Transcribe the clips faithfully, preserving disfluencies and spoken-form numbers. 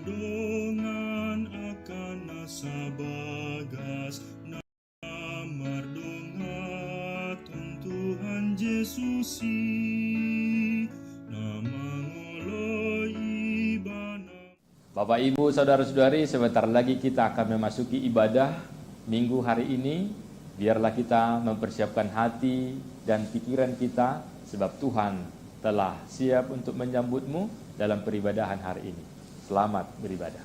Dongan angka na sabagas na mardongan tu Tuhan Jesus i, na mangoloi Ibana. Bapak, Ibu, saudara-saudari, sebentar lagi kita akan memasuki ibadah Minggu hari ini. Biarlah kita mempersiapkan hati dan pikiran kita, sebab Tuhan telah siap untuk menyambutmu dalam peribadahan hari ini. Selamat beribadah.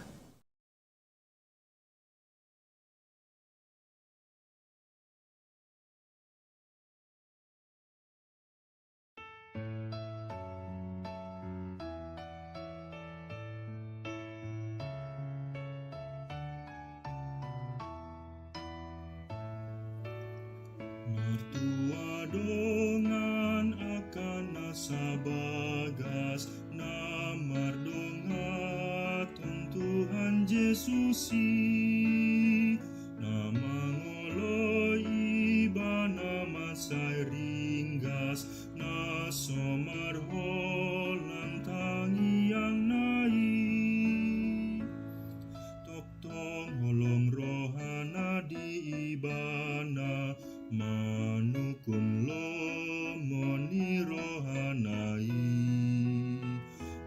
Martua dongan angka na sabagas na mardongan tu Tuhan Jesus i, na mangoloi Ibana mansai ringgas, na so marholan tangiangna i. Tongtong holong rohana di Ibana, manungkun lomo ni rohana i.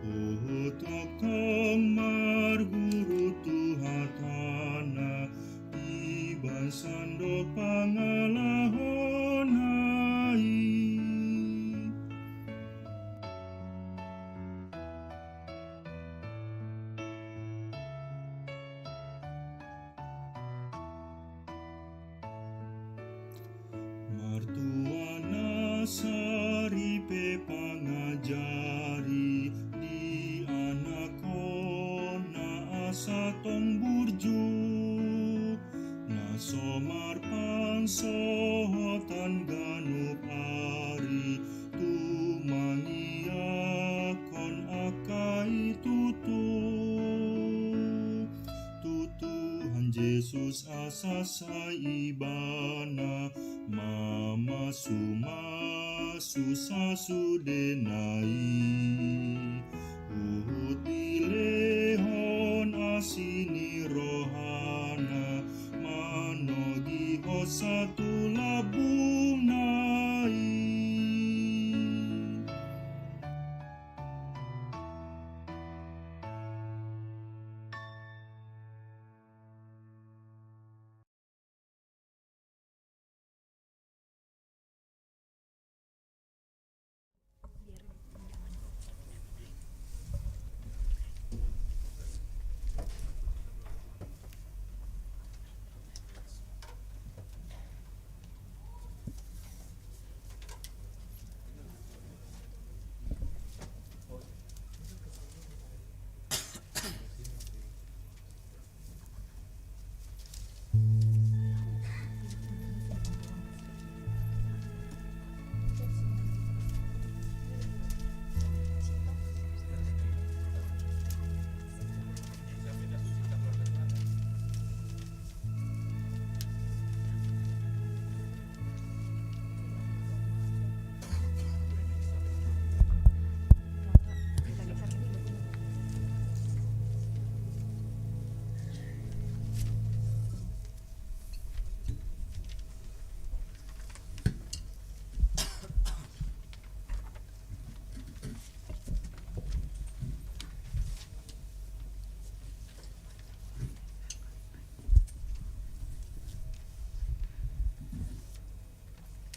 Huhut tongtong marguru tu hatana, dibahen sandok pangalahona i. Martua na saripe pangajari, di anakhonna asa tong burju, na so marpansohotan ganup ari, tumangihon angka i tutu. Tu Tuhan Jesus asa sai Ibana mamasumasu sasudena i. Huhut dilehon asi ni rohana, manogihon sahat tu lambungna i.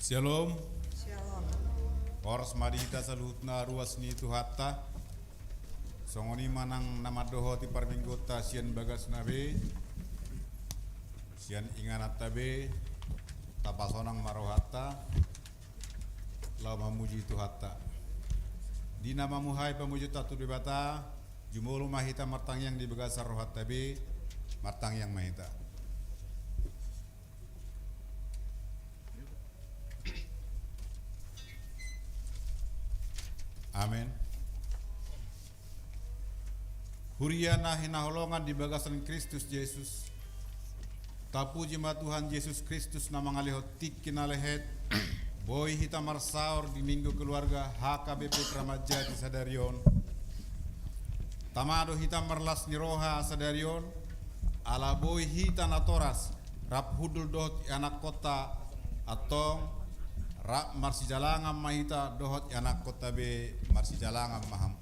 Syalom. Syalom. Horas ma di hita saluhutna ruas ni Tuhanta. Songon i ma nang na mandohoti parmingguonta sian bagasna be, sian ingananta be, tapasonang ma rohanta laho mamuji Tuhanta. Di na mamuhai pamujionta tu Debata, jumolo ma hita martangiang di bagasan rohanta be, martangiang ma hita. Amen. Huria na hinaholongan di bagasan Kristus Jesus, tapuji ma Tuhan Jesus Kristus na mangalehon tingki na lehet. Boi hita marsaor di Minggu Keluarga H K B P Kramat Jati sadari on. Tama do hita marlas ni roha sadari on, ala boi hita natoras rap hundul dohot ianakkonta, antong rap marsijalangan ma hita dohot ianakkonta be, marsijalangan ma hamu.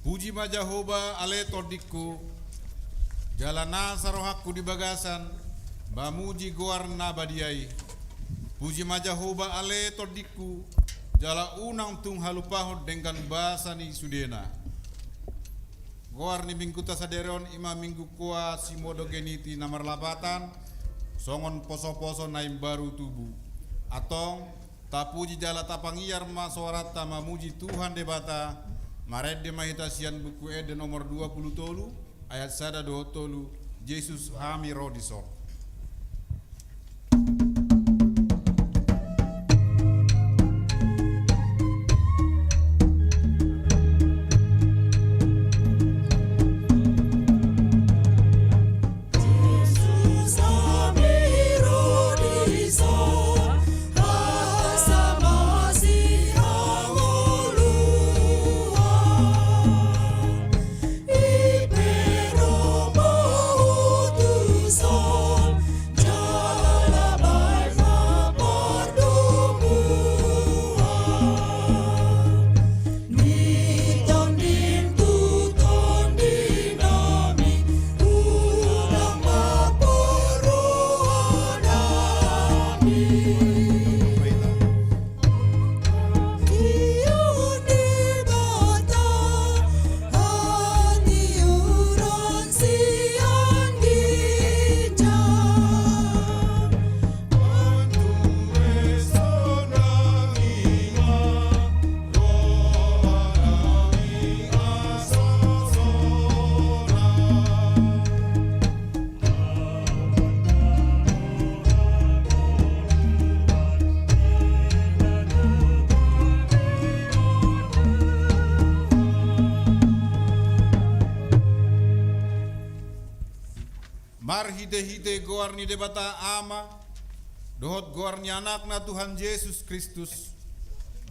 Puji ma Jahowa ale tondingku, jala nasa rohangku di bagasan mamuji goar na badia i. Puji ma Jahowa ale tondingku, jala unang tung halupahon denggan basa ni sudena. Goar ni mingguta sadari on i ma minggu Quasimodogeniti na marlapatan, songon poso-poso na imbaru tubu. Antong, tapuji jala tapangiar ma soaranta mamuji Tuhan Debata, marende ma hita sian Buku Ende nomor dua pulu tolu, ayat sada dohot tolu, Jesus hami ro dison. Marhite-hite goar ni Debata Ama, dohot goar ni Anakna Tuhan Jesus Kristus,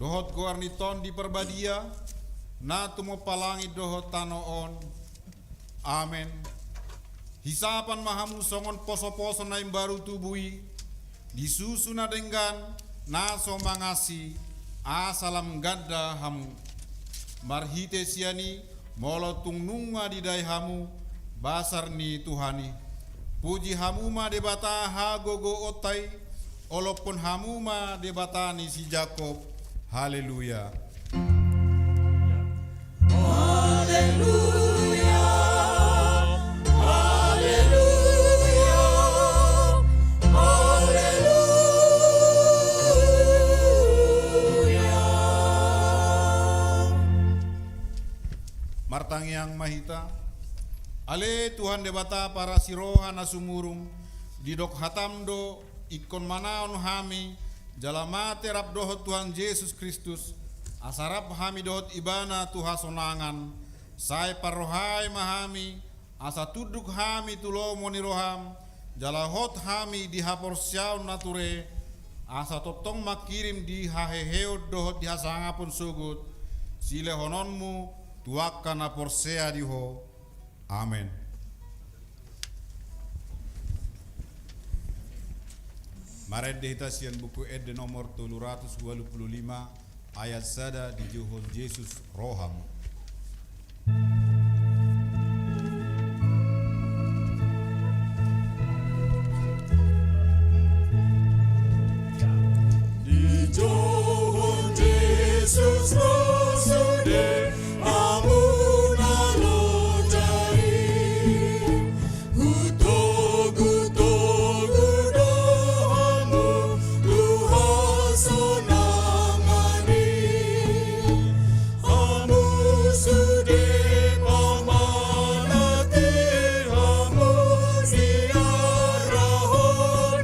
dohot goar ni Tondi Parbadia, na tumompa langit dohot tano on, Amen. Hisapan ma hamu songon poso-poso na imbaru tubu i, di susu na denggan, na so mangansi, asa lam ganda hamu. Marhite sian i, molo tung nunga didai hamu, basar ni Tuhan i. Puji hamu ma Debata hagogoonta i, olophon hamu ma Debata ni si Jakob. Haleluya. Haleluya, haleluya, haleluya. Martangiang ma hita. Ale Tuhan Debata parasi roha na sumurung, didok hatam do, ingkon manaon hami, jala mate rap dohot Tuhan Jesus Kristus, asa rap hami dohot Ibana tu hasonangan, Sai parrohai ma hami, asa tunduk hami tu lomo ni roham, jala hot hami di haporseaon na ture, asa tongtong mangkirim di haheheon dohot di hasangapon sogot, silehononmu tu angka na porsea di Ho. Amen. Marende hita sian Buku Ende nomor tolu ratus ualu pulu lima, ayat sada, dijouhon Jesus roham. Dijouhon Jesus ro sude hamu na loja i. Hutogutogu do hamu tu hasonangan i. Hamu sude pamanati hamu siarahon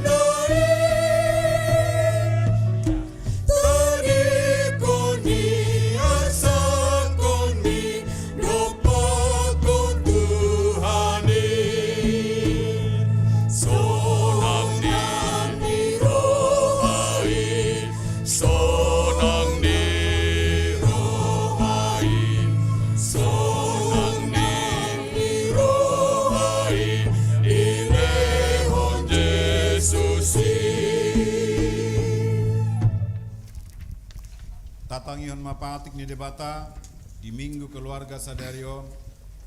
na i. Tadingkon ni, arsangkon ni, dompakkon Tuhan i. Sonang ni roha i, sonang ni roha i, sonang ni roha i, dilehon Jesus i. Tatangihon ma patik ni Debata di Minggu Keluarga sadari on,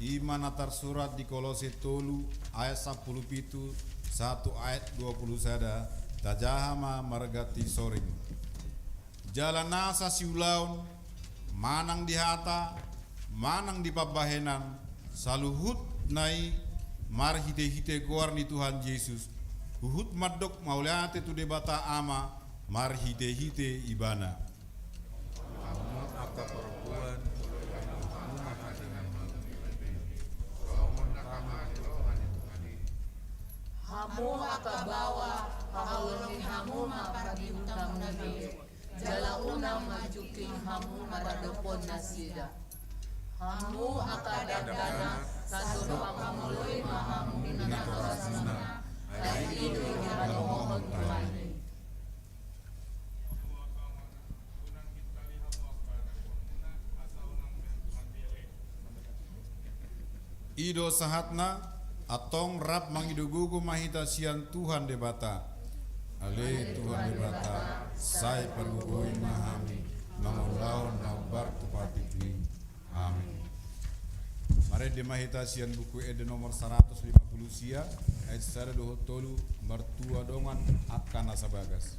i ma na tarsurat di Kolose tolu ayat sampulu pitu sahat tu ayat dua pulu sada, tajaha ma marganti soring. Jala nasa siulaon, manang di hata, manang di pambahenan, saluhutna i marhitehite goar ni Tuhan Jesus, huhut mandok mauliate tu Debata Ama marhitehite Ibana. Hamu angka parompuan, hamu ma hatinanami. Hamu angka baoa, haholongi hamu ma pardihutamuna be. Jala unang manjungking hamu maradophon nasida. Hamu angka dakdanak, sasodok pangoloi ma hamu di natorasmuna, ai i do hinaholongan ni Tuhan i. I do sahatna, antong rap mangido gogo ma hita sian Tuhan Debata. Ale Tuhan Debata, sai pargogoi ma hami mangulahon na hombar tu patikmi. Amin. Marende ma hita sian Buku Ende nomor saratus lima pulu sia, ayat sada dohot tolu, martua dongan angka na sabagas.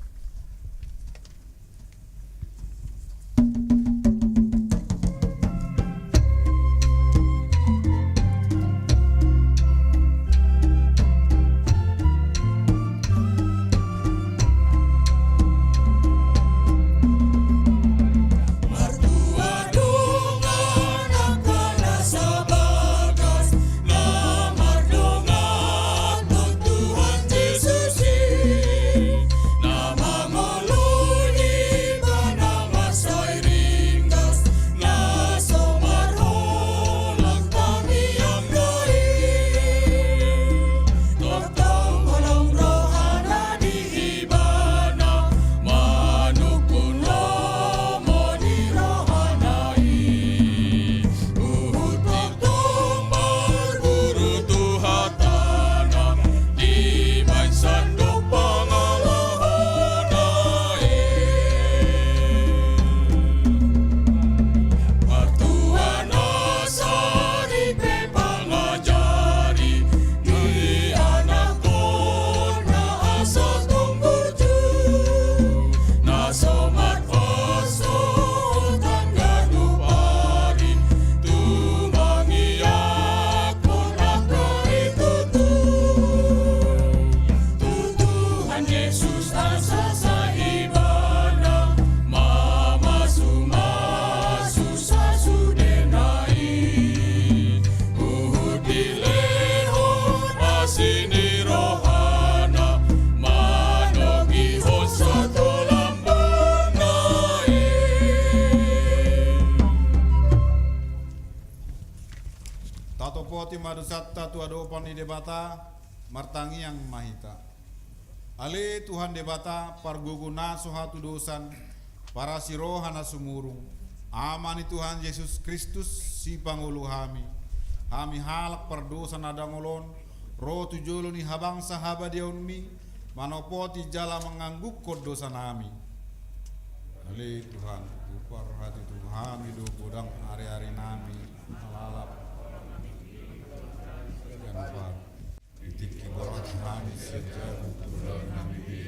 Tima dosanta tu adopan ni Debata, martangiang ma hita. Ale Tuhan Debata, pargogo na so hatudosan, parasi roha na sumurung, Ama ni Tuhan Jesus Kristus, sipangolu hami. Hami halak pardosa na dangol on, ro tu jolo ni habangsa habadiaonmi, manopoti jala manganggungkon dosanami. Ale Tuhan, huparhati tu hami do godang ariarinami, lalap. Di tingki borhat hami sian jabu tu ulaonnami be,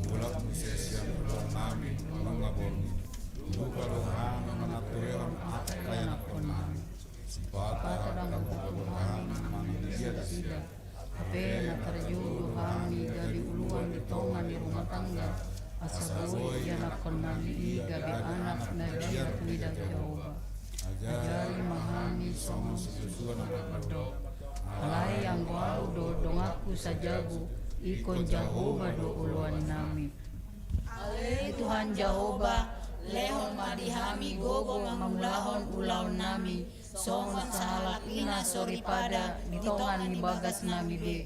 mulak muse sian ulaonnami nunga borngin. Lupa do hami mangaturehon angka ianakkonnami. Sipata hami mangaturehon angka ianakkonnami. Hape na tarjou do hami gabe uluan di tonga ni rumah tangga, asa boi ianakkonnami i gabe anak na liat mida Jahowa. Ajari ma hami songon si Josua na mandok: Alai anggo ahu dohot donganku sajabu, ingkon Jahowa do oloannami. Ale Tuhan Jahowa, lehon ma di hami gogo mangulahon ulaonnami, songon sahalak ina soripada di tonga ni bagasnami be.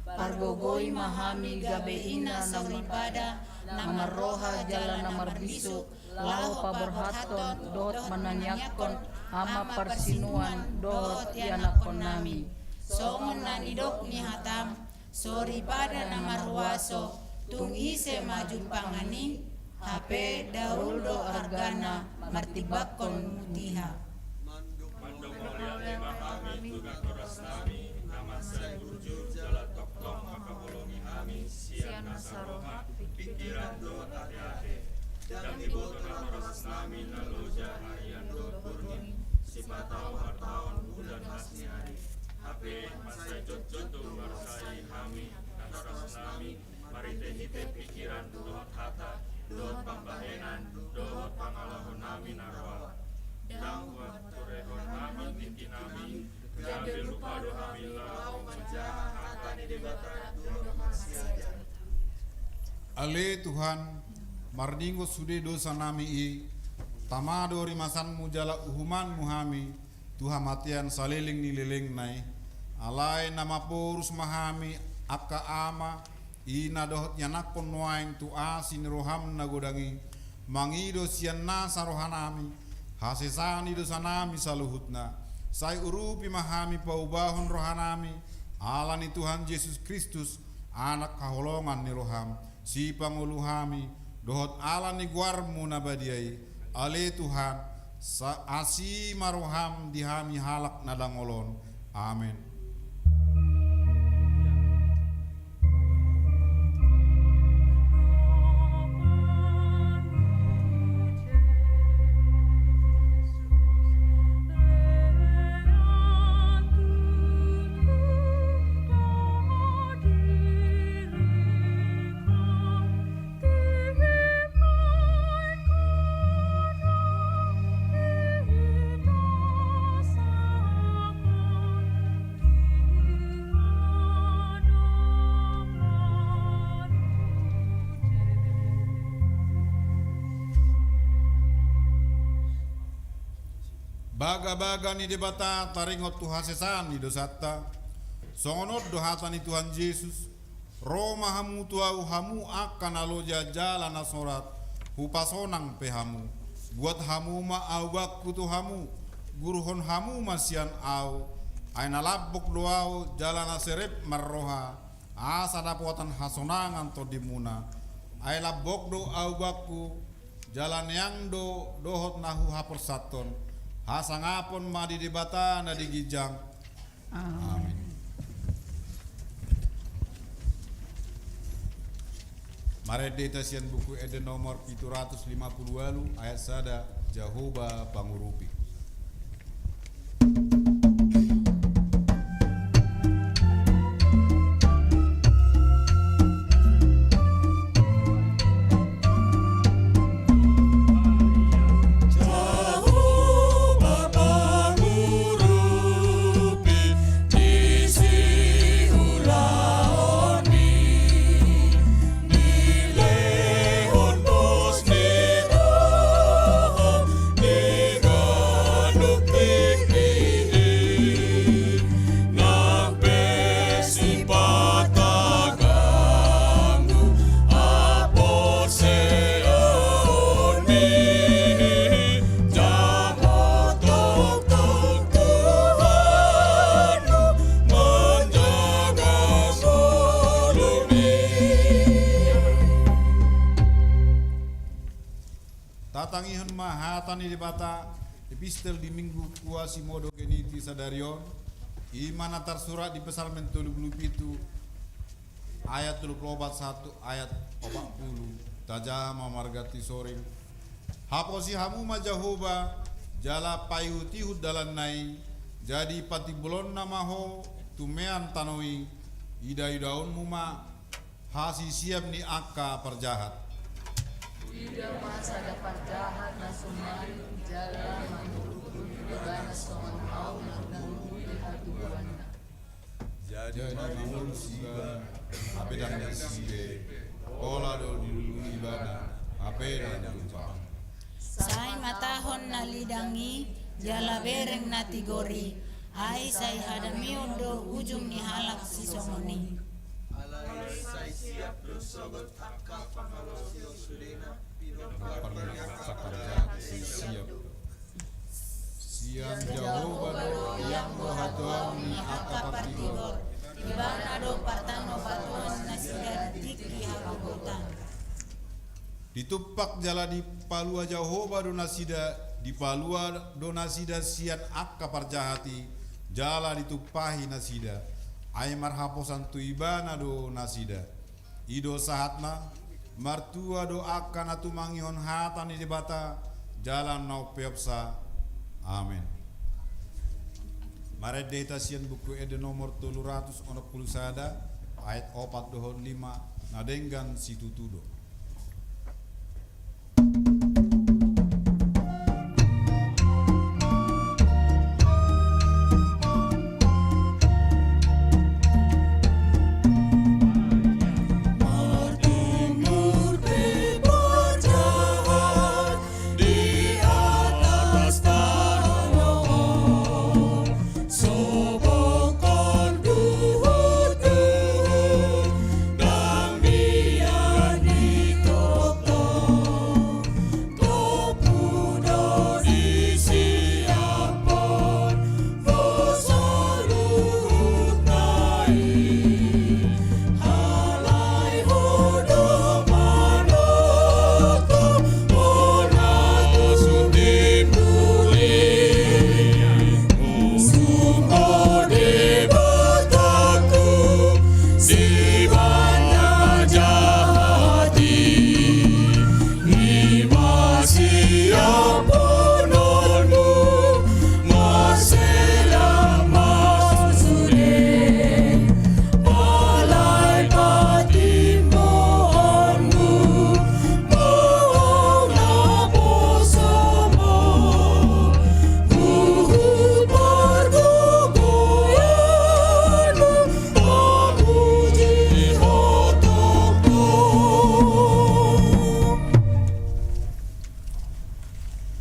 Pargogoi ma hami gabe ina soripada na marroha jala na marbisuk, laho paborhathon dohot manangiangkon Ama parsinuan dohot ianakkonnami. Songon na nidok ni hatam, soripada na marhuaso, tung ise ma jumpangan i? Hape daul do argana martimbangkon mutiha. Mandok mauliate ma hami tu natorasnami, na mansai burju jala tongtong mangkaholongi hami sian nasa roha, pingkiran dohot ateate. Ndang diboto natorasnami na loja arian dohot borngin, sipata opat taon bulan las ni ari. Hape mansai jotjot do huarsai hami natorasnami, marhitehite pingkiran dohot hata, dohot pambahenan, dohot pangalahonami na roa. Ndang huaturehon hami tingkinami, gabe lupa do hami laho manjaha hata ni Debata dohot marsiajar. Ale Tuhan, marningot sude dosanami i, tama do rimasanmu jala uhumanmu hami tu hamatean saleleng ni lelengna i. Alai na mamporus ma hami angka ama, ina dohot ianakkon nuaeng tu asi ni roham na godang i, mangido sian nasa rohanami hasesaan ni dosanami saluhutna. Sai urupi ma hami paubahon rohanami, ala ni Tuhan Jesus Kristus, Anak haholongan ni roham, sipangolu hami, dohot ala ni goarmu na badia i. Ale Tuhan, sa-, asi ma roham di hami halak na dangol on. Amen. Bagabaga ni Debata taringot tu hasesaan ni dosanta. Songon on do hata ni Tuhan Jesus: Ro ma hamu tu ahu, hamu angka na loja jala na sorat, hupasonang pe hamu. Buat hamu ma augangku tu hamu, guruhon hamu ma sian ahu, ai na lambok do ahu jala na serep marroha, asa dapotan hasonangan tondimuna. Ai lambok do augangku, jala neang do dohot na huhaporsathon. Hasangapon ma di Debata na di ginjang. Amin. Amin. Marende hita sian Buku Ende nomor pitu ratus lima puluh ualu, ayat sada, Jahowa pangurupi. Tangihon ma hata ni Debata, epistel di Minggu Quasimodogeniti sadari on, i ma na tarsurat di Psalmen tolu pulu pitu, ayat tolu pulu opat sahat tu ayat opat pulu. Tajaha ma marga Tisoring. Haposi hamu ma Jahowa, jala paihutihut dalanna i, jadi patimbulonna ma ho tumean tano i, idaidaonmu ma hasisiap ni angka parjahat. Ida ma sada parjahat na sumaning jala mangurupi ibana songon hau na mangurui hatubuanna. Jadi mangolu si ibana, hape ndang disi be, pola do dilului ibana, hape ndang tupa. Sai matahon na lidang i, jala bereng na tigor i, ai sai hadameon do ujung ni halak sisongon i. Alai sai siap do sogot angka pangalaosion sudena, pinompar parjahat sai siap do. Sian Jahowa do ianggo hatuaon ni angka partigor, ibana do partanobatoan nasida di tingki hagogotan. Ditumpak jala dipalua Jahowa do nasida, dipalua do nasida sian angka parjahat i, jala ditumpahi nasida. Ai marhaposan tu ibana do nasida. I do sahatna, martua do angka na tumangihon hata ni Debata, jala na umpeopsa. Amen. Marende hita sian Buku Ende nomor tolu ratus onom pulu sada, ayat opat dohot lima, na denggan situtu do. Di atas tano on, sobokhon duhutduhut, ndang biar ditoktok. Topu do disiaphon, boso luhutna i. Alai ho do manoto, bona sude muli. Usung ho Debatangku, sibahen na jahat i. Ima siaphononmu, marsela ma sude. Alai patimboonmu, bohong naposomu. Huhut pargogoonmu, pamuji ho tongtong.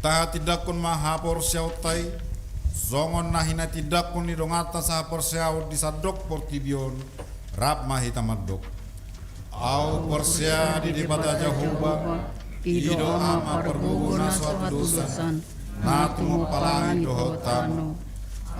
Tahatindangkon ma haporseaonta i, songon na hinatindangkon ni donganta sahaporseaon di sandok portibi on, rap ma hita mandok. Ahu porsea di Debata Jahowa, i do Ama pargogo na so hatudosan, na tumompa langit dohot tano.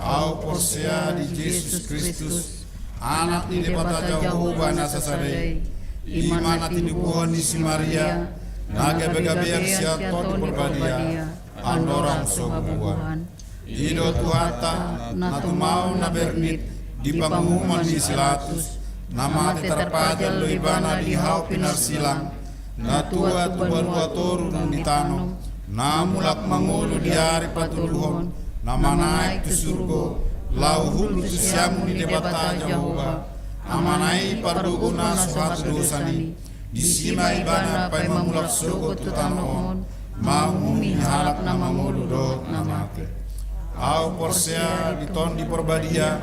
Ahu porsea di Jesus Kristus, Anak ni Debata Jahowa na sasada i, i ma na tinubuhon ni si Maria, na gabegabean sian Tondi Parbadia, andorang so bubuhan. I do Tuhanta, na tumaon na bernit di panguhuman ni si Pilatus, na mate tarpajal do ibana di hau pinarsilang, na tua tu banua toru dung ditanom, na mulak mangolu di ari patoluhon, na manaek tu surgo, laho hundul tu siamun ni Debata Jahowa, Amana i pargogo na so hatudosan i. Disi ma ibana paima mulak sogot tu tano on, mangumumi halak na mangolu dohot na mate. Ahu porsea di Tondi Parbadia,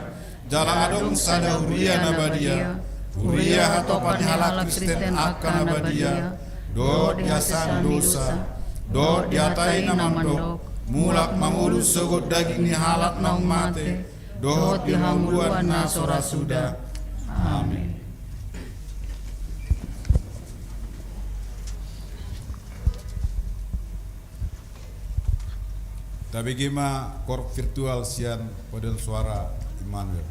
jala adong sada huria na badia, huria hatopan ni halak Kristen angka na badia, dohot di hasesaan ni dosa, dohot di hata i na mandok, mulak mangolu sogot daging ni halak naung mate, dohot di hangoluan na so ra suda. Amen. Tabege ma koor virtual sian Paduan Suara Immanuel.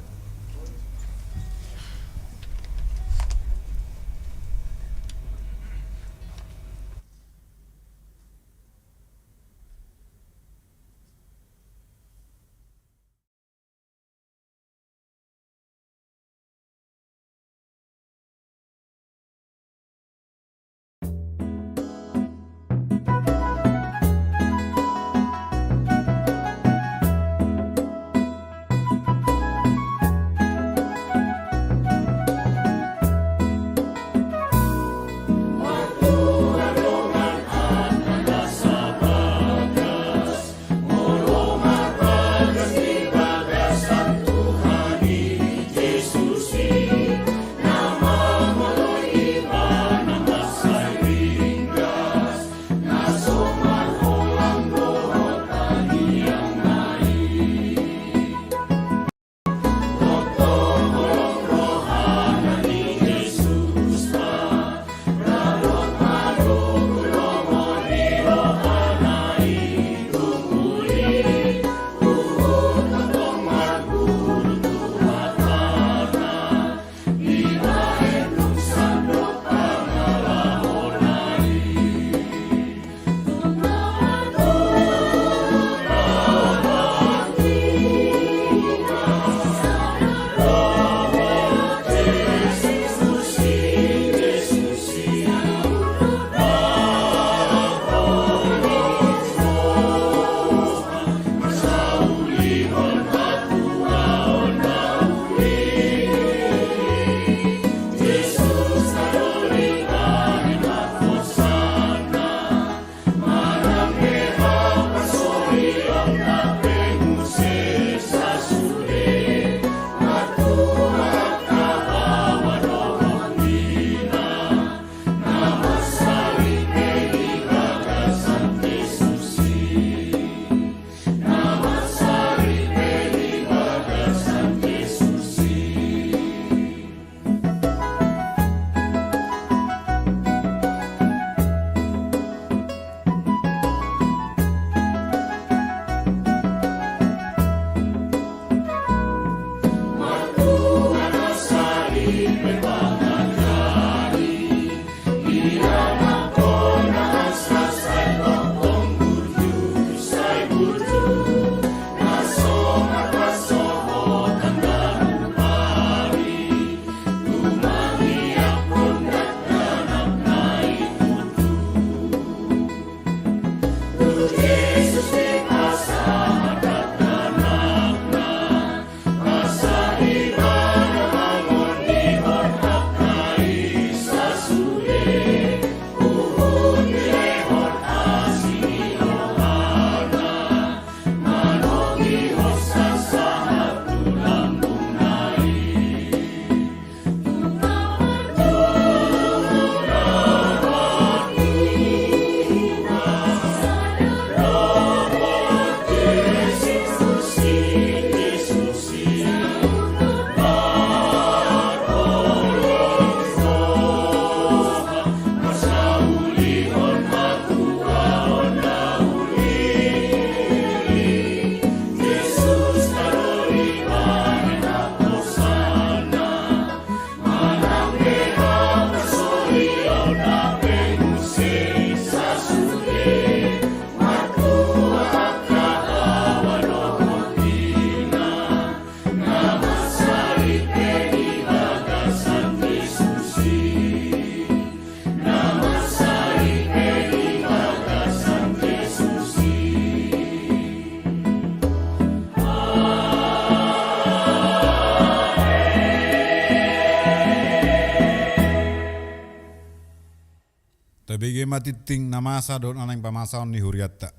Tabege ma tingting na masa dohot na naeng pamasaon ni hurianta.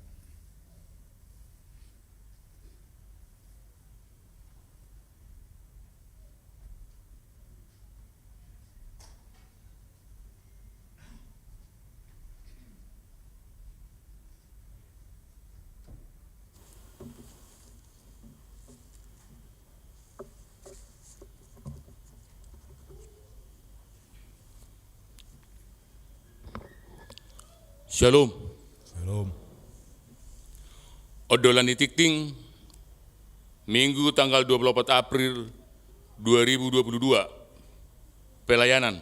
Syalom. Syalom. Ondolan ni tingting, Minggu tanggal dua puluh opat April dua ribu dua puluh dua. Pelayanan.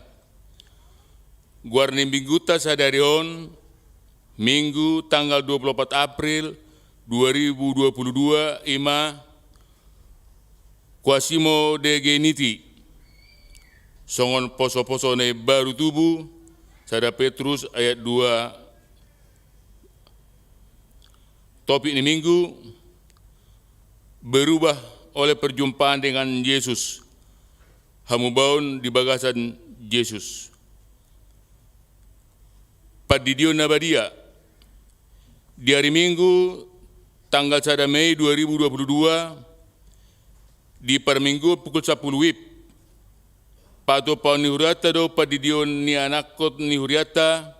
Goar ni Minggunta sadari on, Minggu tanggal dua puluh opat April dua ribu dua puluh dua, i ma Quasimodogeniti, songon posoposo na imbaru tubu, sada Petrus ayat dua. Topik ni Minggu, berubah oleh perjumpaan dengan Yesus, hamubaon di bagasan Jesus. Pandidion na badia. Di ari Minggu, tanggal sada Mei dua ribu dua puluh dua, di parmingguon pukul sampulu WIB, patupaon ni hurianta do pandidion ni anakkon ni hurianta,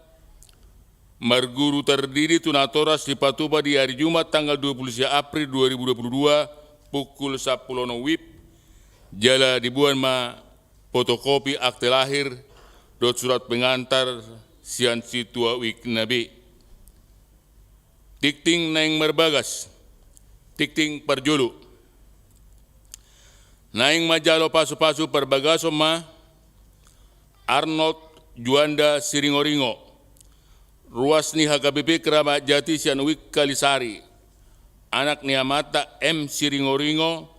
marguru tardidi tu natoras dipatupa di ari Jumat tanggal dua puluh sia April dua ribu dua puluh dua, pukul sampulu onom WIB, jala diboan ma fotokopi akte lahir dohot surat pengantar sian sintua wijk na be. Tingting naeng marbagas, tingting parjolo. Naeng manjalo pasupasu parbagason ma Arnold Juanda Siringoringo, ruas ni H K B P Keramat Jati sian wijk Kalisari, anak ni amanta M Siringoringo,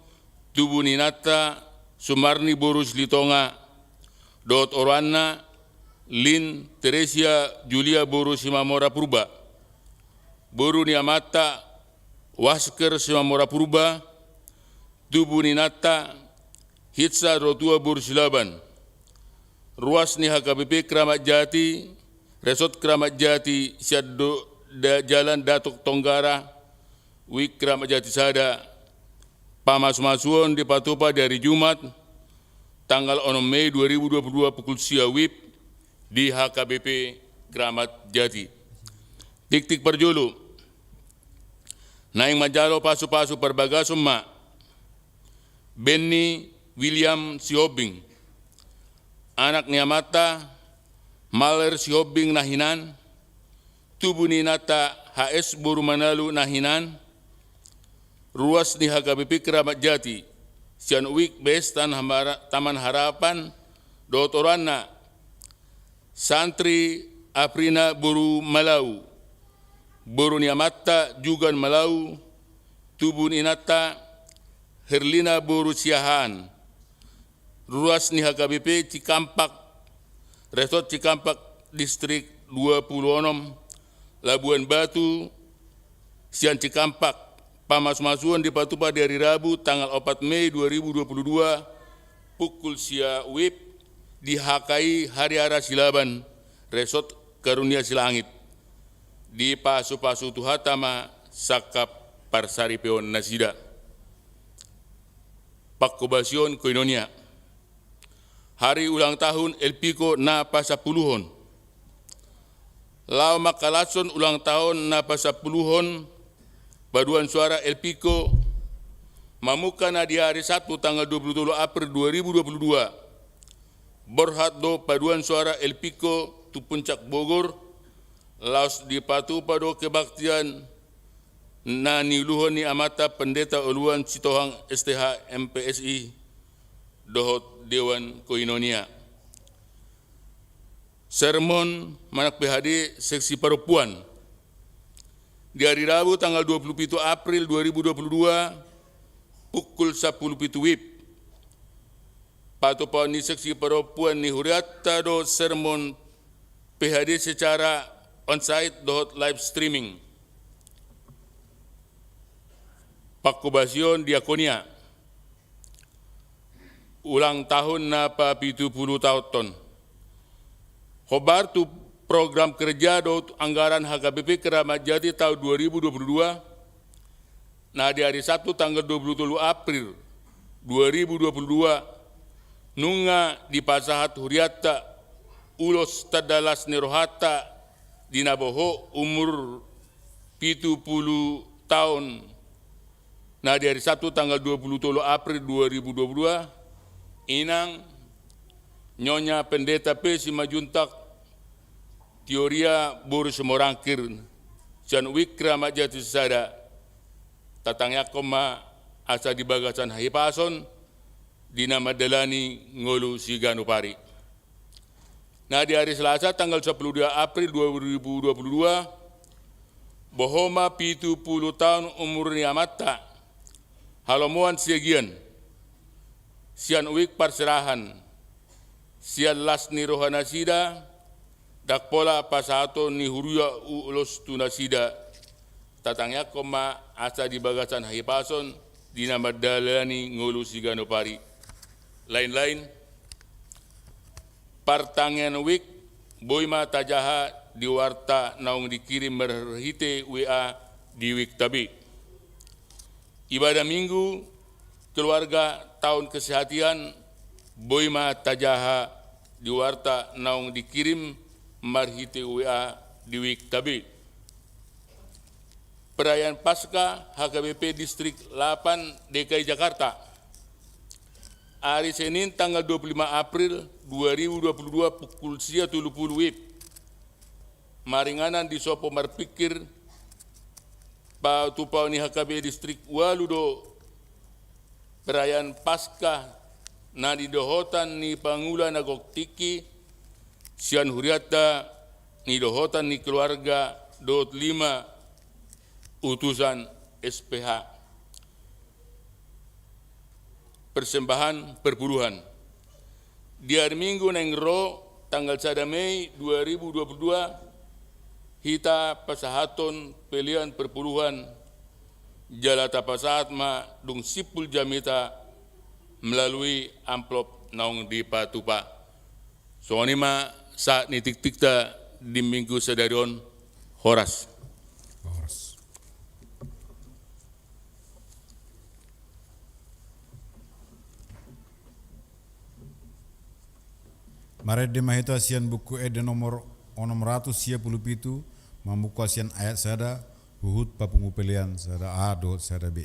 tubu ni inanta Sumarni boru Silitonga, dohot oroanna Lin Teresia Julia boru Simamora Purba, boru ni amanta Wasker Simamora Purba, tubu ni inanta Hitsa Rotua boru Silaban, ruas ni H K B P Keramat Jati, Resort Keramat Jati, sian do-, da-, Jalan Datuk Tonggara, wijk Keramat Jati sada, pamasumasuon dipatupa di ari Jumat, tanggal onom Mei dua ribu dua puluh dua pukul sia WIB di H K B P Keramat Jati. Tingting parjolo. Naeng manjalo pasupasu parbagason ma Benny William Sihombing, anak ni amanta Maler Sihombing na hinan, tubu ni inanta H S boru Manalu na hinan, ruas ni H K B P Keramat Jati, sian wijk B S Taman Hara-, Taman Harapan, dohot oroanna Santri Aprina boru Malau, boru ni amanta Jugan Malau, tubu ni inanta Herlina boru Siahaan, ruas ni H K B P Cikampak, Resort Cikampak, Distrik dua puluh onom, Labuan Batu, sian Cikampak, pamasumasuon dipatupa di ari Rabu tanggal opat Mei dua ribu dua puluh dua, pukul sia WIB di H K I Hariara Silaban, Resort Karunia Silangit. Dipasupasu Tuhanta ma sangkap parsaripeon nasida. Panghobasion koinonia. Hari ulang tahun Elpiko na pasampuluhon. Laho mangkalashon ulang tahun na pasampuluhon paduan suara Elpiko, mamungka na di ari Sabtu tanggal dua puluh tolu April dua ribu dua puluh dua. Borhat do paduan suara Elpiko tu Puncak Bogor, laos dipatupa do kebaktian na niuluhon ni amanta Pendeta Oluan Sitohang S T H M P S I dohot Dewan Koinonia. Sermon manang P H D seksi parompuan. Di ari Rabu tanggal dua puluh pitu April dua ribu dua puluh dua, pukul sampulu pitu WIB. Patupaon ni seksi parompuan ni hurianta do sermon P H D secara onsite dohot live streaming. Panghobasion diakonia. Ulang tahun na papitu pulu taonhon. Hombar tu program kerja dohot anggaran H K B P Kramat Jati tahun dua ribu dua puluh dua, na di hari Sabtu tanggal dua puluh tolu April dua ribu dua puluh dua, nunga dipasahat hurianta ulos tanda las ni rohanta di na bohot umur pitu pulu taon, na di hari Sabtu tanggal dua puluh tolu April dua ribu dua puluh dua, Inang Nyonya Pendeta P. Simanjuntak, Teoria boru Simorangkir, sian U I K Kramat Jati Sisada, tatangiangkon ma asa di bagasan hahipason di na mandalani ngolu siganup ari. Na di hari Selasa tanggal sampulu dua April dua ribu dua puluh dua, bohot ma pitu pulu taon umur ni amanta, Halomoan Siagian, sian U I K Parserahan, sian las ni roha nasida, ndang pola pasahaton ni huria ulos tu nasida, tatangiangkon ma asa di bagasan hahipason di na mandalani ngolu siganup ari. Lain-lain, partangiangan U I K boi ma tajaha di warta naung dikirim marhite W A di U I K ta be. Ibadah Minggu keluarga tahun kesehatan boi ma tajaha di warta naung dikirim marhite W A di U I K ta be. Perayaan Paskah H K B P Distrik delapan D K I Jakarta, ari Senin tanggal dua puluh lima April dua ribu dua puluh dua pukul sia tolu pulu W I B, maringanan di sopo marpingkir patupaon ni H K B Distrik ualu do perayaan Paskah na nidohotan ni pangula na gok tingki sian hurianta, nidohotan ni keluarga dohot lima utusan S P H. Persembahan perpuluhan. Di ari Minggu naeng ro tanggal sada Mei dua ribu dua puluh dua, hita pasahathon pelean perpuluhan jala tapasahat ma dung simpul jamita melalui amplop naung dipatupa. Songon i ma sahat ni tiktikta di Minggu sadari on. Horas. Horas. Marende ma hita sian Buku Ende nomor onom ratus sia pulu pitu, mamungka sian ayat sada, huhut papungu pelean sada A dohot sada B.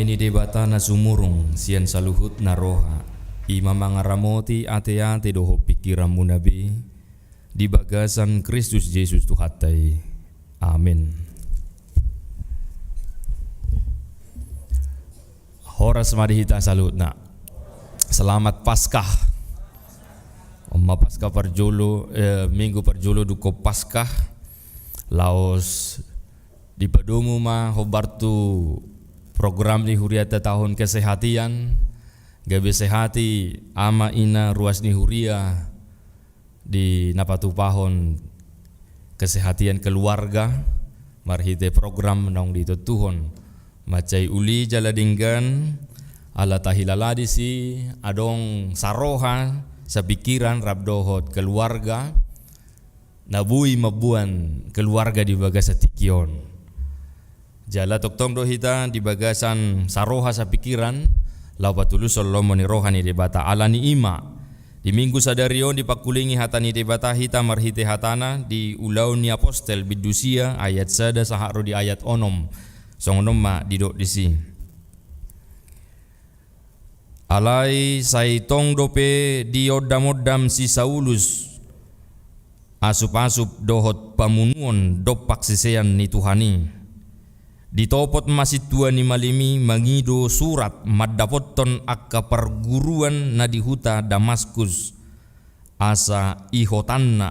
Ni Debata na sumurung sian saluhutna roha, i ma mangaramoti ateate dohot pingkiranmuna be di bagasan Kristus Jesus Tuhanta i. Amen. Horas ma di hita saluhutna. Selamat Paskah. On ma Paskah parjolo, eh, Minggu parjolo dungkon Paskah. Laos dipadomu ma hombar tu program ni huriata tahun kesehatian, gabe sehati ama ina ruas ni huria di na patupahon kesehatian keluarga, marhite program naung ditontuhon. Mansai uli jala denggan, ala tahilala disi adong saroha, sapingkiran rap dohot keluarga, na boi mamboan keluarga di bagasan tingki on. Jala tongtong do hita di bagasan saroha sapingkiran, laho patulushon lomo ni roha ni Debata. Ala ni i ma, di Minggu sadari on dipangkulingi hata ni Debata hita marhite hatana di Ulaon ni Apostel, bindu sia, ayat sada sahat ro di ayat onom. Songon on ma didok disi. Alai sai tong dope diondamondam si Saulus asupasup dohot pamunuon dompak sisean ni Tuhan i. Ditopot ma sintua ni malim i mangido surat mandapothon angka parguruan na di huta Damaskus, asa ihotanna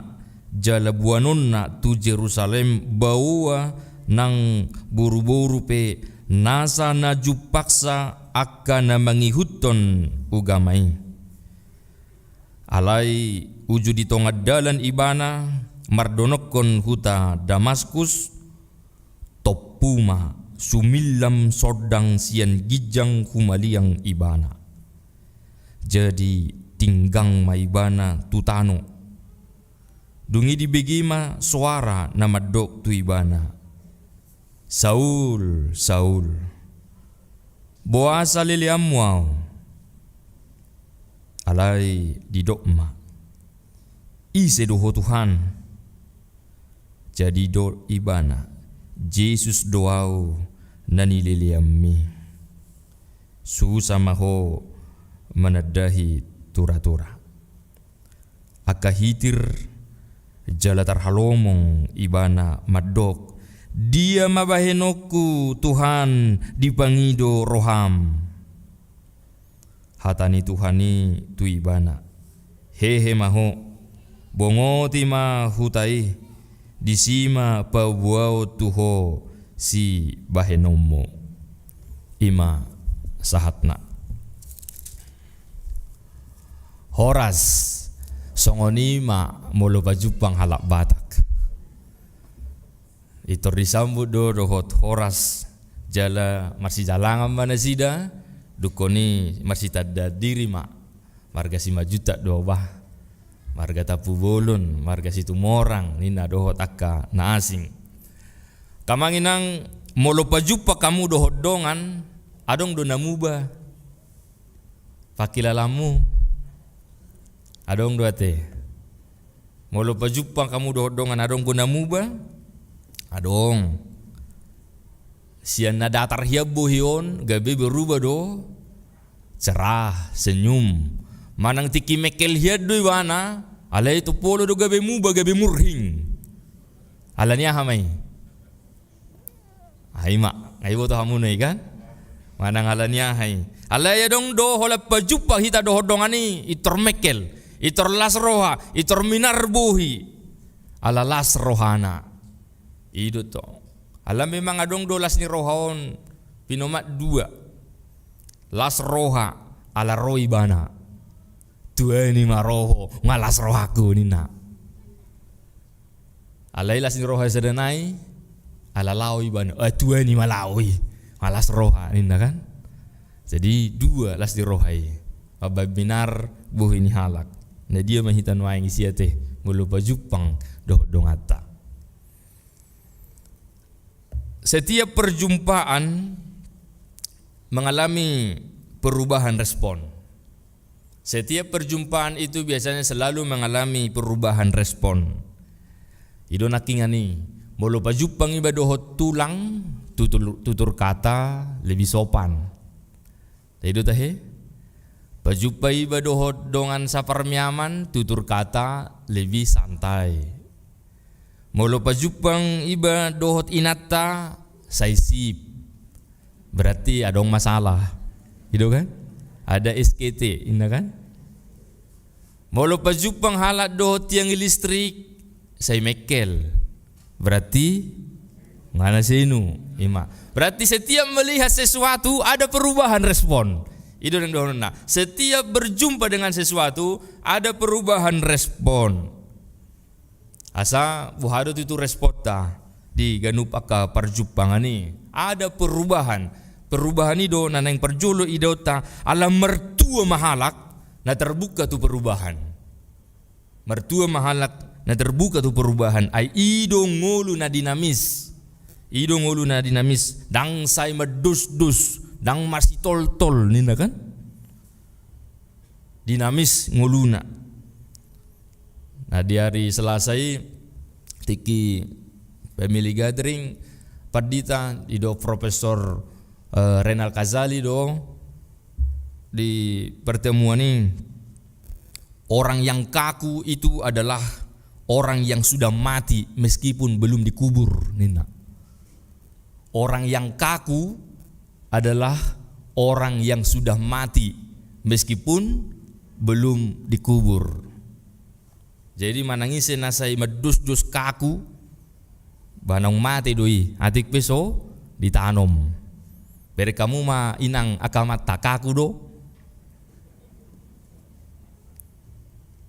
jala boanonna tu Jerusalem baoa nang boruboru pe nasa na jumpangsa angka na mangihuthon ugama i. Alai uju di tonga dalan ibana mardonokkon huta Damaskus, tompu ma sumillam sondang sian ginjang humaliang ibana. Jadi tinggang ma ibana tu tano. Dung i dibege ma soara na mandok tu ibana, "Saul, Saul, boasa leleanmu ahu?" Alai didok ma, "Ise do ho, Tuhan?" Jadi didok ibana, "Jesus do ahu na nileleanmi. Susa ma ho manandahi tura-tura." Angka hitir jala tarhalomong ibana mandok, "Dia ma bahenonku, Tuhan, dipangido roham?" Hata ni Tuhan i tu ibana, "Hehe ma ho, bongoti ma huta i, disi ma paboaon tu ho sibahenonmu." I ma sahatna. Horas, songon i ma molo pajumpang halak Batak. Pintor disambut do dohot horas, jala marsijalangan ma nasida, dungkon i marsitanda diri ma. Marga Simanjuntak do bah, marga Tampubolon, marga Situmorang, ninna dohot angka na asing. Angka amang inang, molo pajumpang hamu dohot dongan, adong do na muba pangkilalaanmu? Adong do ate? Molo pajumpang hamu dohot dongan, adong do na muba? Adong. Sian na datar hian bohi on, gabe berubah do cerah, senyum. Manang tingki mengkel hian do ibana, alai tu polo do gabe muba, gabe murhing. Ala ni aha ma i? Ai ma, ai boto hamu na i kan? Manang ala ni aha i? Alai adong do holan pajumpang hita dohot dongan i, pintor mengkel, pintor las roha, pintor minar bohi. Ala las rohana. I do tong. Ala memang adong do las ni roha on pinomat dua. Las roha ala ro ibana. Tuani ma ro ho, nga las rohangku ninna. Alai las ni roha sada nai, ala laho ibana. Eh, tuani ma laho i. Nga las roha ninna kan. Jadi dua las ni roha i. Mambaen minar bohi ni halak. Na dia ma hita nuaeng isi ate, molo pajumpang dohot donganta. Setiap perjumpaan mengalami perubahan respon. Setiap perjumpaan itu biasanya selalu mengalami perubahan respon. I do nangkiningan i, molo pajumpang iba dohot tulang, tutur, tutur kata lebih sopan. Tahe do tahe? Pajumpa iba dohot dongan saparmeaman, tutur kata lebih santai. Molo pajumpa iba dohot inanta, sai sip. Berarti adong masalah. I do kan? Ada S K T, inna kan? Molo pajumpa halak dohot tiang listrik, sai mekkel. Berarti ngana senu, ima. Berarti setiap melihat sesuatu ada perubahan respon. I do na dohononna. Setiap berjumpa dengan sesuatu ada perubahan respon. Asa boha do tutu responta di ganup angka parjumpangan i? Ada perubahan. Perubahan i do na naeng parjolo idaonta, ala martua ma halak na terbuka tu perubahan. Martua ma halak na terbuka tu perubahan. Ai i do ngolu na dinamis. I do ngolu na dinamis. Ndang sai mandosdos, ndang masitoltol ninna kan? Dinamis ngoluna. Nah, di hari Selasa i, tingki family gathering, pandita, i do Profesor, eh, Renald Ghazali do di pertemuan i, orang yang kaku itu adalah orang yang sudah mati meskipun belum dikubur, ninna. Orang yang kaku adalah orang yang sudah mati meskipun belum dikubur. Jadi manang ise na sai mandosdos kaku, ba naung mate do i, atik pe so ditanom. Bereng hamu ma inang angka amanta, kaku do?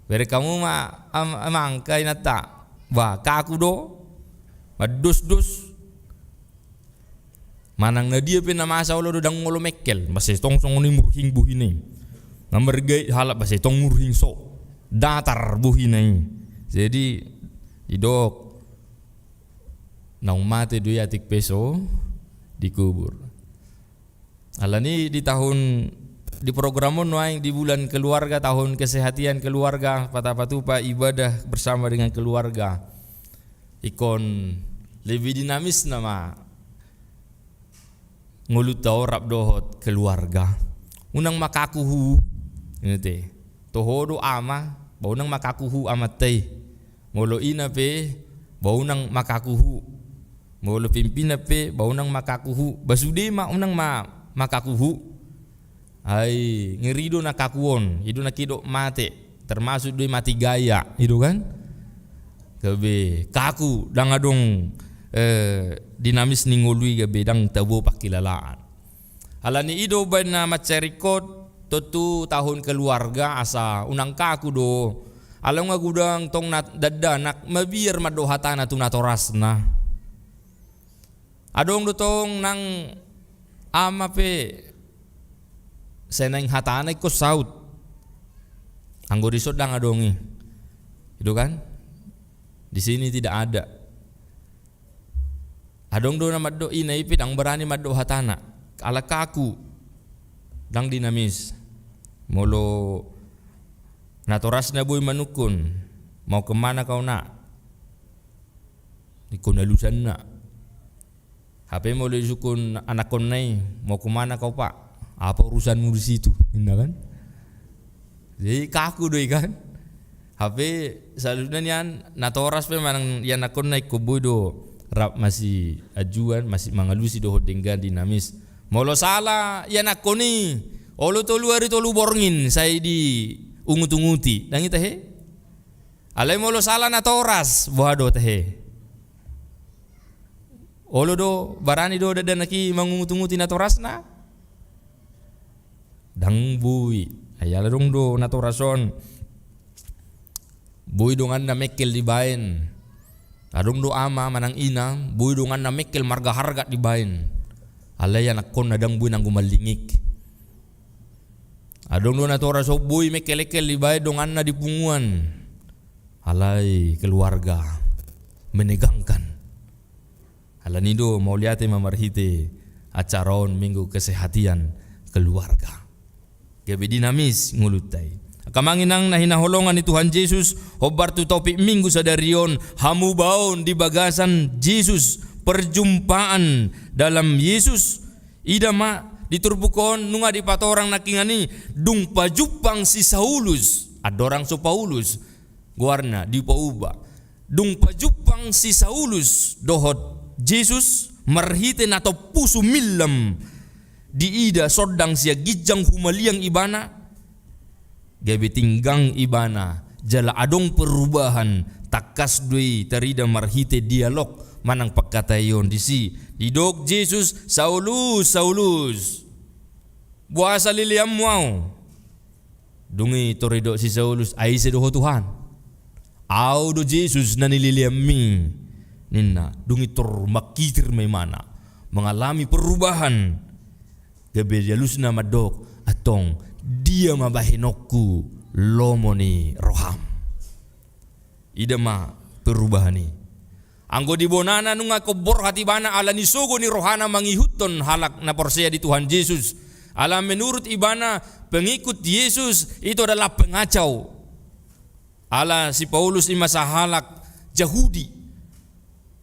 Bereng hamu ma am-, amang angka inanta, ba kaku do? Mandosdos. Manang na dia pe na masa, olo do, ndang olo mekkel, ba sai tong songon i murhing bohina i. Na margait halak, ba sai tong murhing so datar bohina i. Jadi didok, naung mate do i atik pe so dikubur. Alani di tahun, di program on nuaeng di bulan keluarga, tahun kesehatan keluarga, patapatupa ibadah bersama dengan keluarga. Ingkon lebih dinamis nama ngolunta on rap dohot keluarga. Unang ma kaku hu, inna te. Toho do ama, ba unang ma kaku hu amanta i. Molo ina pe, ba unang ma kaku hu. Molo pimpinna pe, ba unang ma kaku hu. Ba sude ma unang ma, ma kaku hu. Ai ngeri do na kaku on, i do na didok mate, termasuk do i mati gaya, i do kan? Gabe kaku, ndang adong, eh, dinamis ni ngolu i, gabe ndang tabo pangkilalaan. Alani i do umbaen na mansai ringkot, tontu tahun keluarga, asa unang kaku do. Ala nunga godang tong na dakdanak, mabiar mandok hatana tu natorasna. Adong do tong nang ama pe, sai naeng hatana ingkon saut. Anggo dison ndang adong i. I do kan? Di sini tidak ada. Adong do na mandok, ina i pe ndang barani mandok hatana. Ala kaku. Ndang dinamis. Molo natorasna boi manungkun, "Mau ke mana kau, Nak?" Ingkon alusanna. Hape molo disungkun anakkonna i, "Mau ke mana kau, Pak?" "Apa urusanmu di situ?" inna kan? Jadi kaku do i kan? Hape saluhutna nian natoras pe manang ianakkonna ingkon boi do rap masiajuan, masi-, mangalusi dohot denggan, dinamis. Molo sala ianakkon i, olo tolu ari tolu borngin sai diungut-unguti. Ndang i tahe? Alai molo sala natoras, boha do tahe? Olo do, barani do dakdanak i mangungut-unguti natorasna? Ndang boi. Ai ala adong do natoras on, boi donganna mekkel dibaen. Adong do ama manang ina, boi donganna mekkel marga harga dibaen. Alai anakkonna ndang boi nanggo mallingik. Adong do natoras on boi mekkel-ekkel dibaen donganna di punguan. Alai keluarga menegangkan. Alani do mauliate ma marhite acara on, Minggu Kesehatan Keluarga. Gabe dinamis ngolunta i. Angka amang inang na hinaholongan ni Tuhan Jesus, hombar tu topik Minggu sadari on, hamubaon di bagasan Jesus, perjumpaan dalam Yesus. Ida ma Di turpuk on nunga dipatorang nangkiningan i, dung pajumpang si Saulus, andorang so Paulus goarna, dipauba. Dung pajumpang si Saulus dohot Jesus marhite na tompu sumillam diida sondang sian ginjang humaliang ibana, gabe tinggang ibana, jala adong perubahan, tangkas do i tarida marhite dialog manang pangkataion disi. Didok Jesus, "Saulus, Saulus, boasa leleanmu ahu?" Dung i tor didok si Saulus, "Ai ise do ho Tuhan?" "Ahu do Jesus na nileleanmi," ninna. Dung i tor mangkitir ma imana, mangalami perubahan. Gabe dialusna mandok, "Antong dia ma bahenonku lomo ni roham?" Ida ma perubahan i. Anggo di bonana nunga ingkon borhat ibana ala ni sogo ni rohana mangihuthon halak na porsea di Tuhan Jesus. Ala menurut ibana, pengikut Yesus itu adalah pengacau. Ala si Paulus i ma sahalak Jahudi.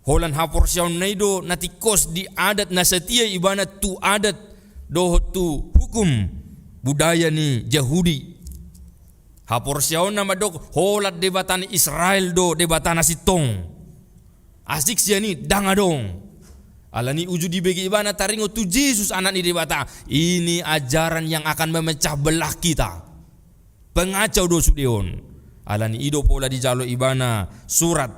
Holan haporseaonna i do na tingkos di adat, na setia ibana tu adat dohot tu hukum budaya ni Jahudi. Haporseaonna mandok holan Debata ni Israel do Debata na sintong. Asing sian i ndang adong. Ala ni uju dibege ibana taringot tu Jesus, Anak ni Debata. Ini ajaran yang akan memecah belah kita. Pengacau do sude on. Ala ni i do pola dijalo ibana surat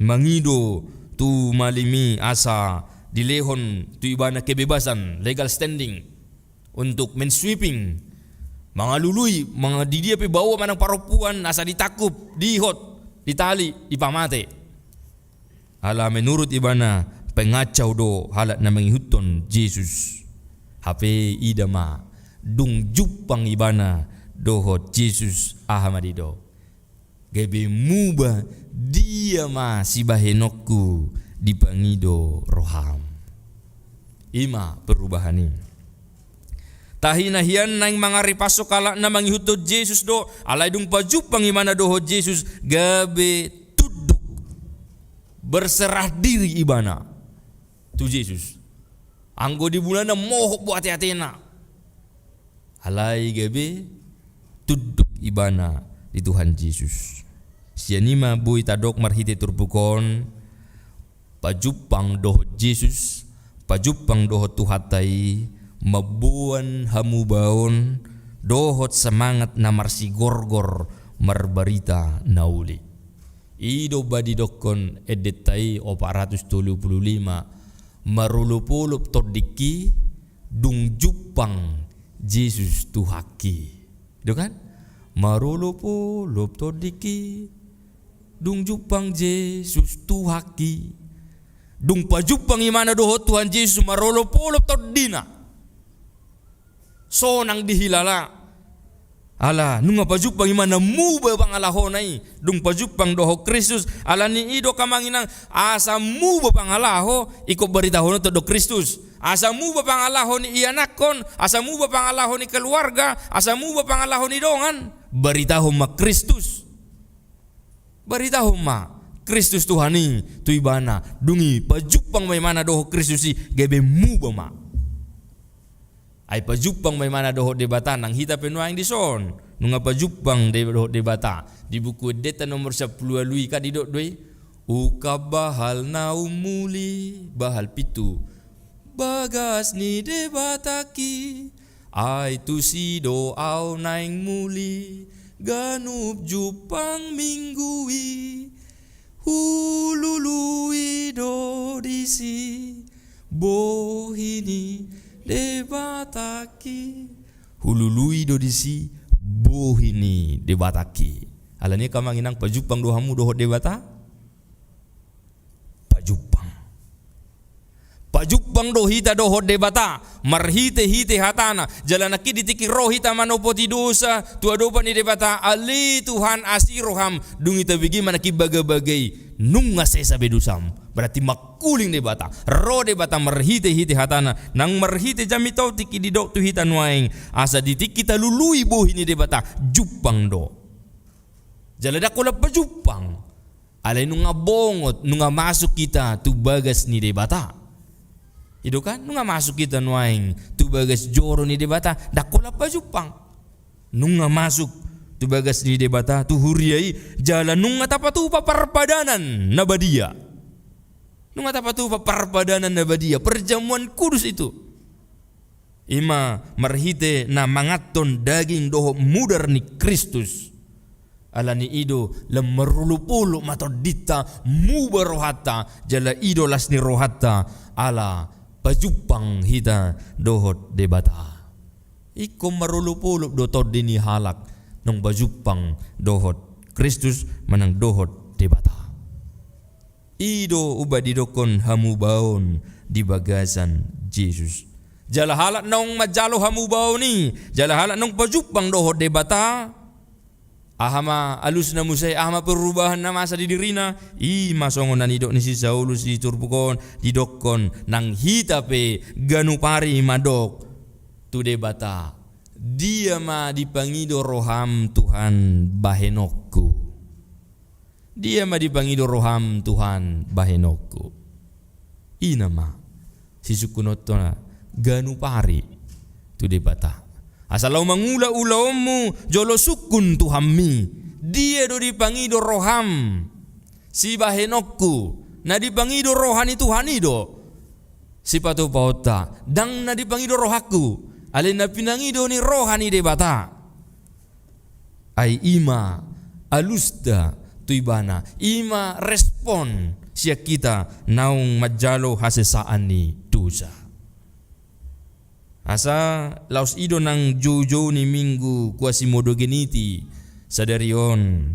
mangido tu malim i asa dilehon tu ibana kebebasan, legal standing, untuk mensweeping, mangalului, manga-, di dia pe baoa manang parompuan asa ditangkup, diihot, ditali, dipamate. Ala menurut ibana pengacau do halak na mangihuthon Jesus. Hape ida ma, dung jumpang ibana dohot Jesus, aha ma didok? Gabe muba, dia ma sibahenonku dipangido roham. I ma perubahan i. Tahi na hian naeng mangaripashon halak na mangihuthon Jesus do, alai dung pajumpang ibana dohot Jesus, gabe tunduk, berserah diri ibana tu Jesus. Anggo di mulana mohop do ate-atena, alai gabe tunduk ibana di Tuhan Jesus. Sian i ma boi tadok marhite turpuk on, pajumpang dohot Jesus, pajumpang dohot Tuhanta i, mamboan hamubaon dohot semangat na marsigorgor marbarita na uli. I do umbahen didokkon endenta i opat ratus tolu pulu lima, marolopolop tondingki dung jumpang Jesus Tuhanki. I do kan? Marolopolop tondingki dung jumpang Jesus Tuhanki. Dung pajumpang ibana dohot Tuhan Jesus, marolopolop tondina. Sonang dihilala. Ala nunga pajumpang ibana, muba pangalahona i dung pajumpang dohot Kristus. Ala ni i do, amang inang, asa muba pangalaho, ingkon baritahononta do Kristus. Asa muba pangalaho ni ianakhon, asa muba pangalaho ni keluarga, asa muba pangalaho ni dongan, baritahon ma Kristus. Baritahon ma Kristus Tuhan i tu ibana. Dung i pajumpang ma ibana dohot Kristus i, gabe muba ma. Ai pajumpang ma ibana dohot Debata, nang hita pe nuaeng dison nunga pajumpang de-, dohot Debata. Di Buku Endenta nomor sampulu ualu i kan didok do i, "Ungkap bahal na ummuli, bahal pitu, bagas ni Debatangki. Ai tusi do ahu naeng muli, ganup jumpang Minggu i, hulului do disi bohi ni Debatangki." Hulului do disi bohi ni Debatangki. Ala ni i, amang inang, pajumpang do hamu dohot Debata? Pajumpang. Pajumpang do hita dohot Debata marhitehite hatana. Jala nangkin di tingki ro hita manopoti dosa tu adopan ni Debata, "Ale Tuhan, asi roham." Dung i tabege ma nangkin bagabaga i, nunga sesa be dosam. Berarti mangkuling Debata. Ro Debata marhitehite hatana, nang marhite jamita on tingki didok tu hita nuaeng, asa di tingki talului bohi ni Debata, jumpang do. Jala ndang holan pajumpang. Alai nunga bongot, nunga masuk hita tu bagas ni Debata. I do kan, nunga masuk hita nuaeng tu bagas joro ni Debata, ndang holan pajumpang. Nunga masuk tu bagas ni Debata, tu huria i, jala nunga tapatupa parpadanan na badia. Nunga tapatupa parpadanan na badia, perjamuan kudus itu. I ma marhite na manganhon daging dohot mudar ni Kristus. Ala ni i do, lam marolopolop ma tondinta, muba rohanta, jala i do las ni rohanta, ala pajumpang hita dohot Debata. Ingkon marolopolop do tondi ni halak, naung pajumpang dohot Kristus manang dohot Debata. I do umbahen didokkon hamubaon di bagasan Jesus. Jala halak naung manjalo hamubaon i, jala halak naung pajumpang dohot Debata. Aha ma alusna muse, aha ma perubahan na masa di dirina? I ma songon na nidok ni si Saulus di turpuk on, didokkon nang hita pe ganup ari mandok tu Debata: Dia ma dipangido roham, Tuhan, bahenonku? Dia ma dipangido roham, Tuhan, bahenonku? I nama sisungkunonta ganup ari tu Debata. Asa laho mangula ulaonmu jolo sungkun tu hammi. Dia do dipangido roham, sibahenonku? Na dipangido roha ni Tuhan i do sipatupaonta, ndang na dipangido rohangku, alai na pinangido ni roha ni Debata. Ai i ma alusta tu Ibana, i ma respon sian hita naung manjalo hasesaan ni dosa. Asa laos i do nang joujou ni Minggu Quasimodogeniti sadari on.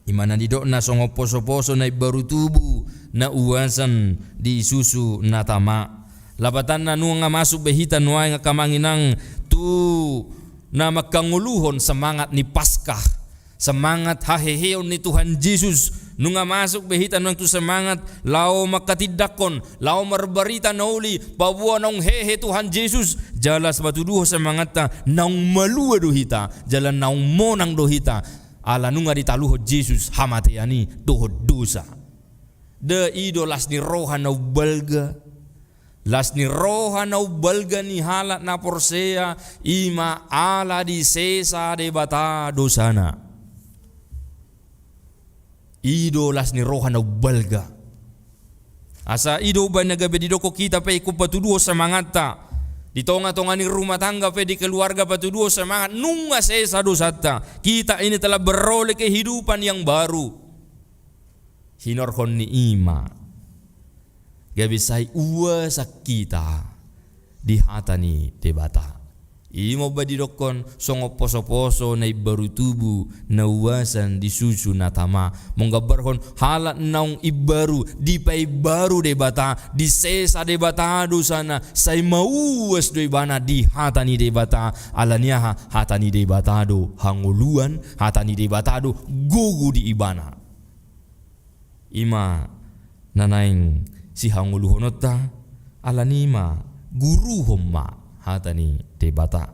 I ma na nidokna songon posoposo na imbaru tubu na uasan di susu na tama. Lapatanna nunga masuk be hita nuaeng angka amang inang tu na manghangoluhon semangat ni Paskah, semangat haheheon ni Tuhan Jesus. Nunga masuk be hita nuaeng tu semangat laho manghatindanghon, laho marbarita na uli, paboa naung hehe Tuhan Jesus, jala sipatuduhon semangatta naung malua do hita, jala naung monang do hita. Ala nunga ditaluhon Jesus hamatean i dohot dosa. Nda i do las ni roha na umbalga? Las ni roha na umbalga ni halak na porsea, i ma ala disesa Debata dosana. I do las ni roha na umbalga. Asa i do umbahen na gabe didokkon hita pe ingkon patuduhon semangatta. Di tongatonga ni rumah tangga pe, di keluarga, patuduhon semangat, nunga sesa dosanta. Kita ini telah beroleh kehidupan yang baru. Hinorhon ni i ma gabe sai uasan hita di hata ni Debata. I ma umbahen didokkon songon posoposo na imbaru tubu na uasan di susu na tama, manggambarhon halak naung imbaru, dipaimbaru Debata, disesa Debata dosana, sai mauas do ibana di hata ni Debata. Ala ni aha? Hata ni Debata do hangoluan, hata ni Debata do gogo di ibana. I ma na naeng sihangoluhononta, ala ni i ma guruhon ma hata ni Debata.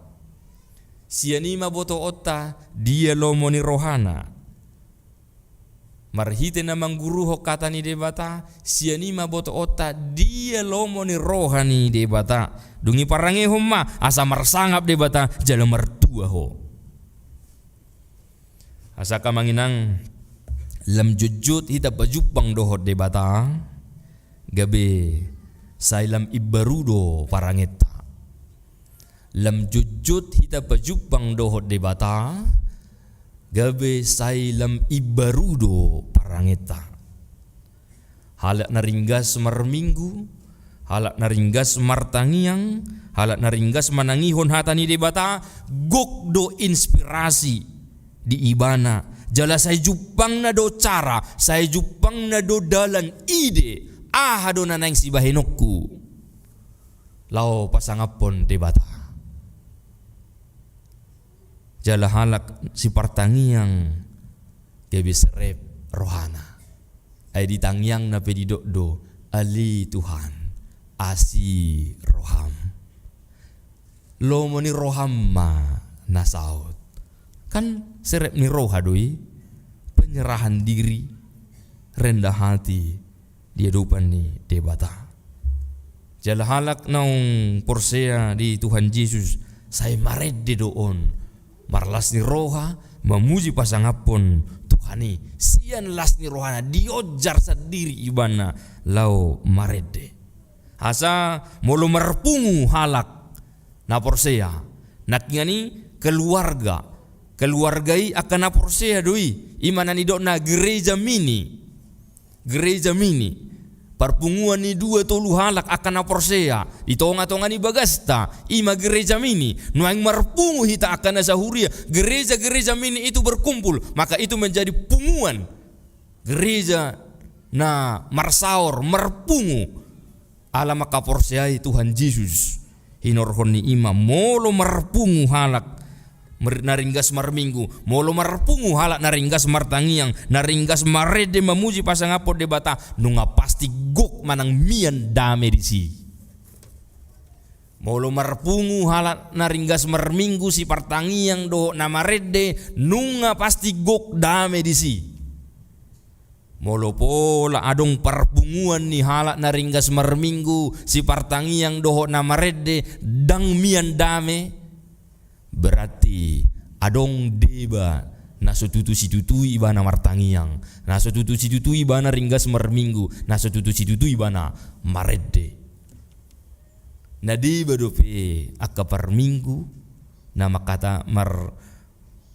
Sian i ma botoonta dia lomo ni rohana. Marhite na mangguruhon hata ni Debata, sian i ma botoonta dia lomo ni roha ni Debata. Dung i parangehon ma asa marsangap Debata jala martua ho. Asa angka amang inang, lam jotjot hita pajumpang dohot Debata, gabe sai lam imbaru do parangenta. Lam jotjot hita pajumpang dohot Debata, gabe sai lam imbaru do parangenta. Halak na ringgas marminggu, halak na ringgas martangiang, halak na ringgas manangihon hata ni Debata, gok do inspirasi di ibana. Jala sai jumpangna do cara, sai jumpangna do dalan, ide, aha do na naeng sibahenonku laho pasangaphon Debata. Jala halak sipartangiang gabe serep rohana. Ai di tangiangna pe didok do, ale Tuhan, asi roham. Lomo ni roham ma na saut. Kan serep ni roha do i, penyerahan diri, rendah hati di adopan ni Debata. Jala halak naung porsea di Tuhan Jesus, sai marende do on, marlas ni roha, mamuji pasangaphon Tuhan i, sian las ni rohana dionjar sandiri ibana laho marende. Asa molo marpungu halak na porsea, nangkiningan i keluarga, keluarga i angka na porsea do i, i ma na nidokna gereja mini. Gereja mini, parpunguan ni dua tolu halak angka na porsea di tonga-tonga ni bagasta, i ma gereja mini. Nuaeng marpungu hita angka na sahuria, gereja-gereja mini itu berkumpul, maka itu menjadi punguan. Gereja na marsaor, marpungu, ala mangkaporseai Tuhan Jesus. Hinorhon ni i ma, molo marpungu halak mer-, na ringgas marminggu, molo marpungu halak na ringgas martangiang, na ringgas marende mamuji pasangaphon Debata, nunga pasti gok manang mian dame disi. Molo marpungu halak na ringgas marminggu sipartangiang dohot na marende, nunga pasti gok dame disi. Molo pola adong parpunguan ni halak na ringgas marminggu sipartangiang dohot na marende ndang mian dame, berarti adong deba na so tutu situtu ibana martangiang, na so tutu situtu ibana ringgas marminggu, na so tutu situtu ibana marende. Na deba dope angka parminggu na mangkata mar-,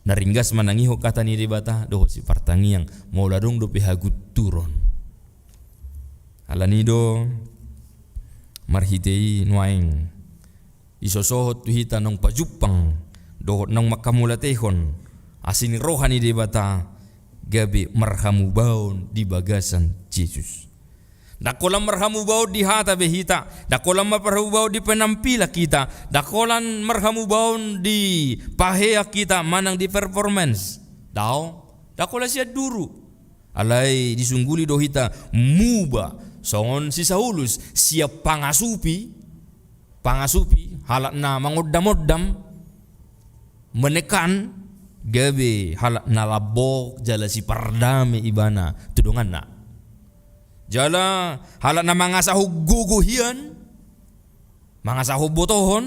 na ringgas manangihon hata ni Debata dohot sipartangiang, molo adong dope hagunturon. Alani do marhite i nuaeng disosohot tu hita naung pajumpang dohot naung manghamauliatehon asi ni roha ni Debata gabe marhamubaon di bagasan Jesus. Ndang holan marhamubaon di hata be hita, ndang holan marhamubaon di penampilan hita, ndang holan marhamubaon di pahean hita manang di performance. Daong, ndang holan sian duru. Alai disungguli do hita muba songon si Saulus, sian pangasupi, pangasupi, halak na mangondam-ondam, menekan, gabe halak na lambok jala sipardame ibana tu donganna. Jala halak na mangasahon gogo hian, mangasahon botohon,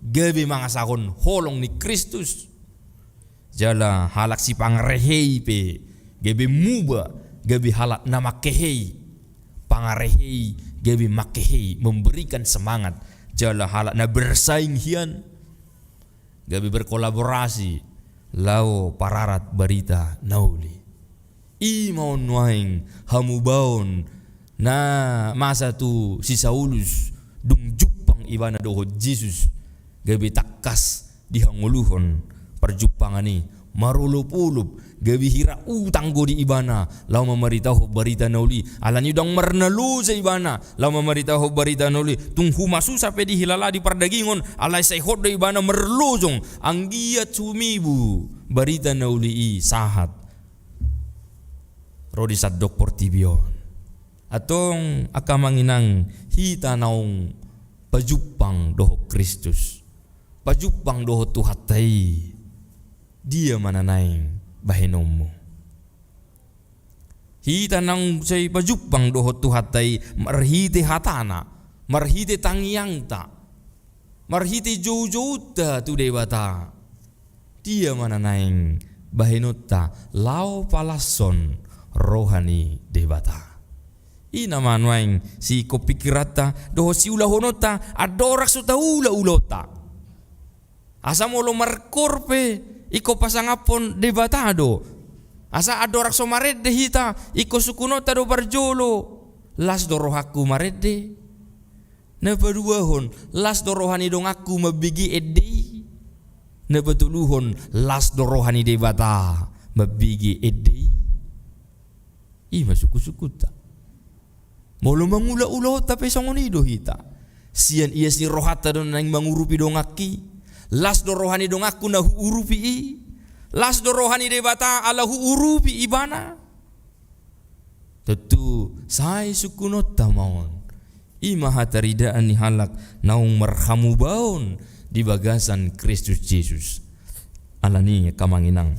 gabe mangasahon holong ni Kristus. Jala halak sipangarehei pe gabe muba, gabe halak na manghehei. Pangarehei gabe manghehei, memberikan semangat. Jala halak na bersaing hian gabe berkolaborasi laho pararat barita na uli. I ma on nuaeng hamubaon na masa tu si Saulus, dung jumpang ibana dohot Jesus, gabe tangkas dihangoluhon parjumpangan i, marolop-olop, gabe hira utang do di ibana laho mamaritahon barita na uli. Alani ndang marnaloja ibana laho mamaritahon barita na uli. Tung humasusa pe dihilala di pardagingon, alai sai hot do ibana marlojong, anggiat humibu barita na uli i sahat ro di sandok portibi on. Antong angka amang inang, hita naung pajumpang dohot Kristus, pajumpang dohot Tuhanta i, dia ma na naeng bahenonmu? Hita naung sai pajumpang dohot Tuhanta i marhite hatana, marhite tangiangta, marhite joujounta tu Debata, dia ma na naeng bahenonta laho palashon roha ni Debata? I nama nuaeng siingkon pikiranta dohot siulahononta andorang so taula ulaonta. Asa molo markoor pe ingkon pasangaphon Debata do. Asa andorang so marende hita, ingkon sungkunonta do parjolo: Las do rohangku marende. Na paduahon, las do roha ni donganku mambege ende i. Na patoluhon, las do roha ni Debata mambege ende i. I ma sungkun-sungkunta. Molo mangula ulaonta pe songon i do hita. Sian ias ni rohanta do naeng mangurupi donganki. Las do roha ni donganku na huurupi i. Las do roha ni Debata ala huurupi ibana. Tontu sai sungkunonta ma on. I ma hataridaan ni halak naung marhamubaon di bagasan Kristus Jesus. Alani angka amang inang,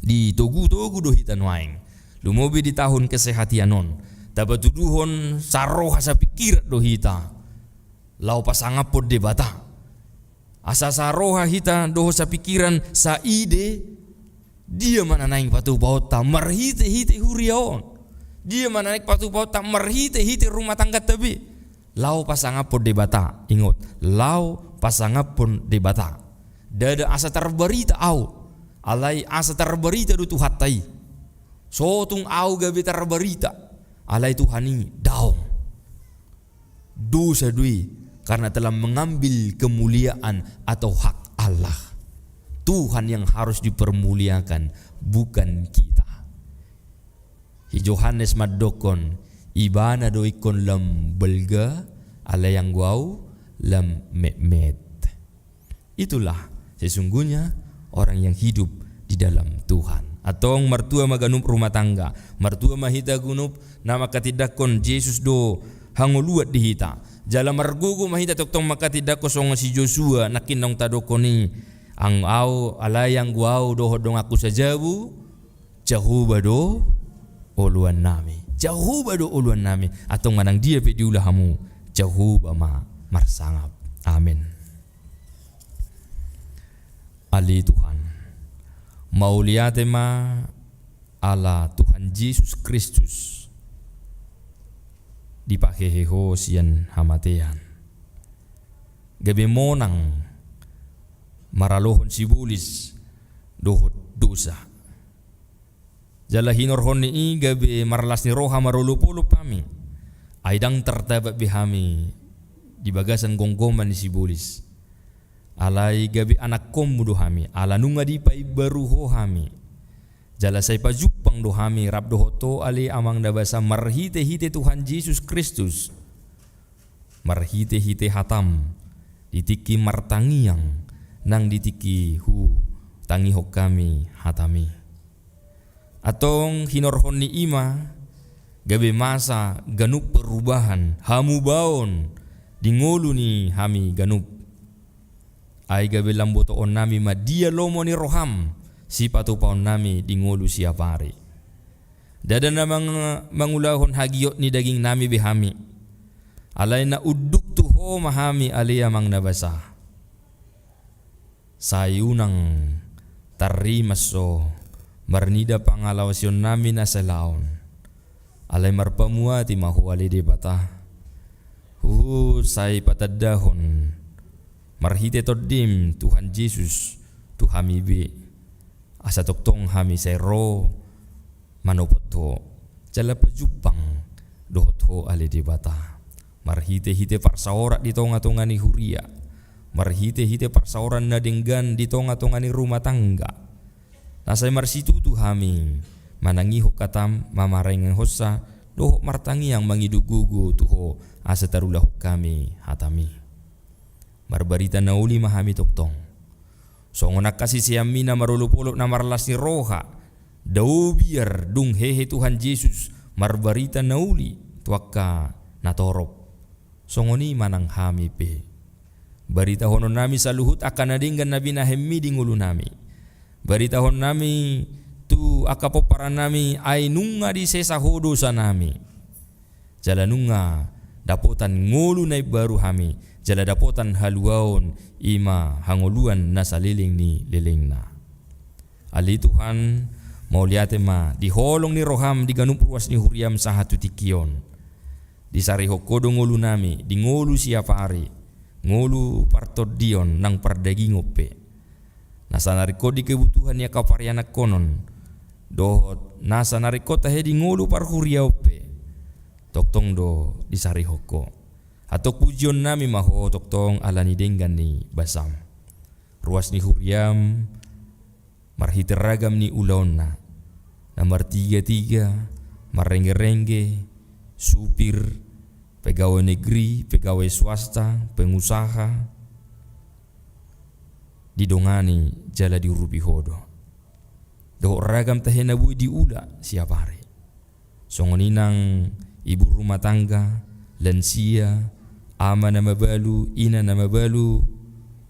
ditogu-togu do hita nuaeng. Lumobi di tahun kesehatan on, tapatuduhon saroha sapingkiran do hita. laho pasangaphon Debata. Asa saroha hita dohot sapingkiran, saide, dia ma na naeng patupaonta marhite-hite huria on. Dia ma na naeng patupaonta marhite-hite rumah tangganta be. Laho pasangaphon Debata, ingot, laho pasangaphon Debata. Ndada asa tarbarita au, alai asa tarbarita do Tuhanta i. So tung au gabe tarbarita, alai Tuhan i daong. Dosa do i, karena telah mengambil kemuliaan atau hak Allah. Tuhan yang harus dipermuliakan, bukan kita. Si Johannes mandokkon, Ibana do ingkon lam balga, alai anggo au lam metmet. Itulah sesungguhnya orang yang hidup di dalam Tuhan. Antong martua ma ganup rumah tangga, martua ma hita ganup na mangkatindangkon Jesus do hangoluan di hita. Jala margogo ma hita tongtong mangkatindangkon songon si Josua, nangkin naung tadokkon i, ang au, alai anggo au dohot donganku sajabu, Jahowa do oloannami. Jahowa do oloannami. Antong manang dia pe diula hamu, Jahowa ma marsangap. Amen. Ale Tuhan, mauliate ma ala Tuhan Jesus Kristus dipahehe Ho sian hamatean. Gabe monang maralohon sibolis dohot dosa. Jala hinorhon ni i gabe marlas ni roha marolopolop hami. Ai ndang tartabat be hami di bagasan gomgoman ni sibolis. Alai gabe anakkonmu do hami, ala nunga dipaimbaru Ho hami. Jala sai pajumpang do hami rap dohot Ho ale Amang na basa marhitehite Tuhan Jesus Kristus. Marhitehite hatam, di tingki martangiang, nang di tingki hutangihon hami hatami. Antong hinorhon ni i ma, gabe masa ganup perubahan, hamubaon, di ngolu ni hami ganup. Ai gabe lam botoonnami ma dia lomo ni roham, sipatupaonnami di ngolu siapari. Ndada na mang-, mangulahon hagiot ni dagingnami be hami. Alai na unduk tu Ho ma hami ale Amang na basa. Sai unang tarrimas Ho, marnida pangalaosionnami na salaon. Alai marpamuati ma Ho ale Debata. Huhut sai patandahon, marhite Tondim Tuhan Jesus, tu hami be. Asa tongtong hami sai ro manopot Ho. Jala pajumpang dohot Ho ale Debata. Marhitehite parsaoran di tongatonga ni huria. Marhitehite parsaoran na denggan di tongatonga ni rumah tangga. Na sai marsitutu hami, manangihon hatam, mamarengehonsa, dohot martangiang mangido gogo tu Ho, asa tarulahon hami hatami. Marbarita na uli ma hami tongtong. Songon angka siseanmi na marolopolop na marlas ni roha, dao biar dung hehe Tuhan Jesus marbarita na uli tu angka na torop. Songon i ma nang hami pe. Baritahononnami saluhut angka na denggan na binahenmi di ngolunami. Baritahononnami tu angka pomparannami ai nunga disesa Ho dosanami. Jala nunga dapotan ngolu na imbaru hami, jala dapotan haluaon i ma hangoluan na saleleng ni lelengna. Ale Tuhan, mauliate ma di holong ni roham di ganup ruas ni huriam sahat tu tingki on. Disarihon Ho do ngolunami, di ngolu siapari, ngolu partondion nang pardagingon pe. Nasa na ringkot di kebutuhan ni angka parianakhonon, dohot nasa na ringkot tahe di ngolu parhuriaon pe. Tongtong do disarihon Ho. Antong pujionnami ma Ho tongtong ala ni denggan ni basam. Ruas ni huriam, marhite ragam ni ulaonna. Na martigatiga, marrenggerengge, supir, pegawai negeri, pegawai swasta, pengusaha, didongani jala diurupi Ho do. Dohot ragam tahe na boi diula siapari. Songon i nang ibu rumah tangga, lansia, ama na mabalu, ina na mabalu,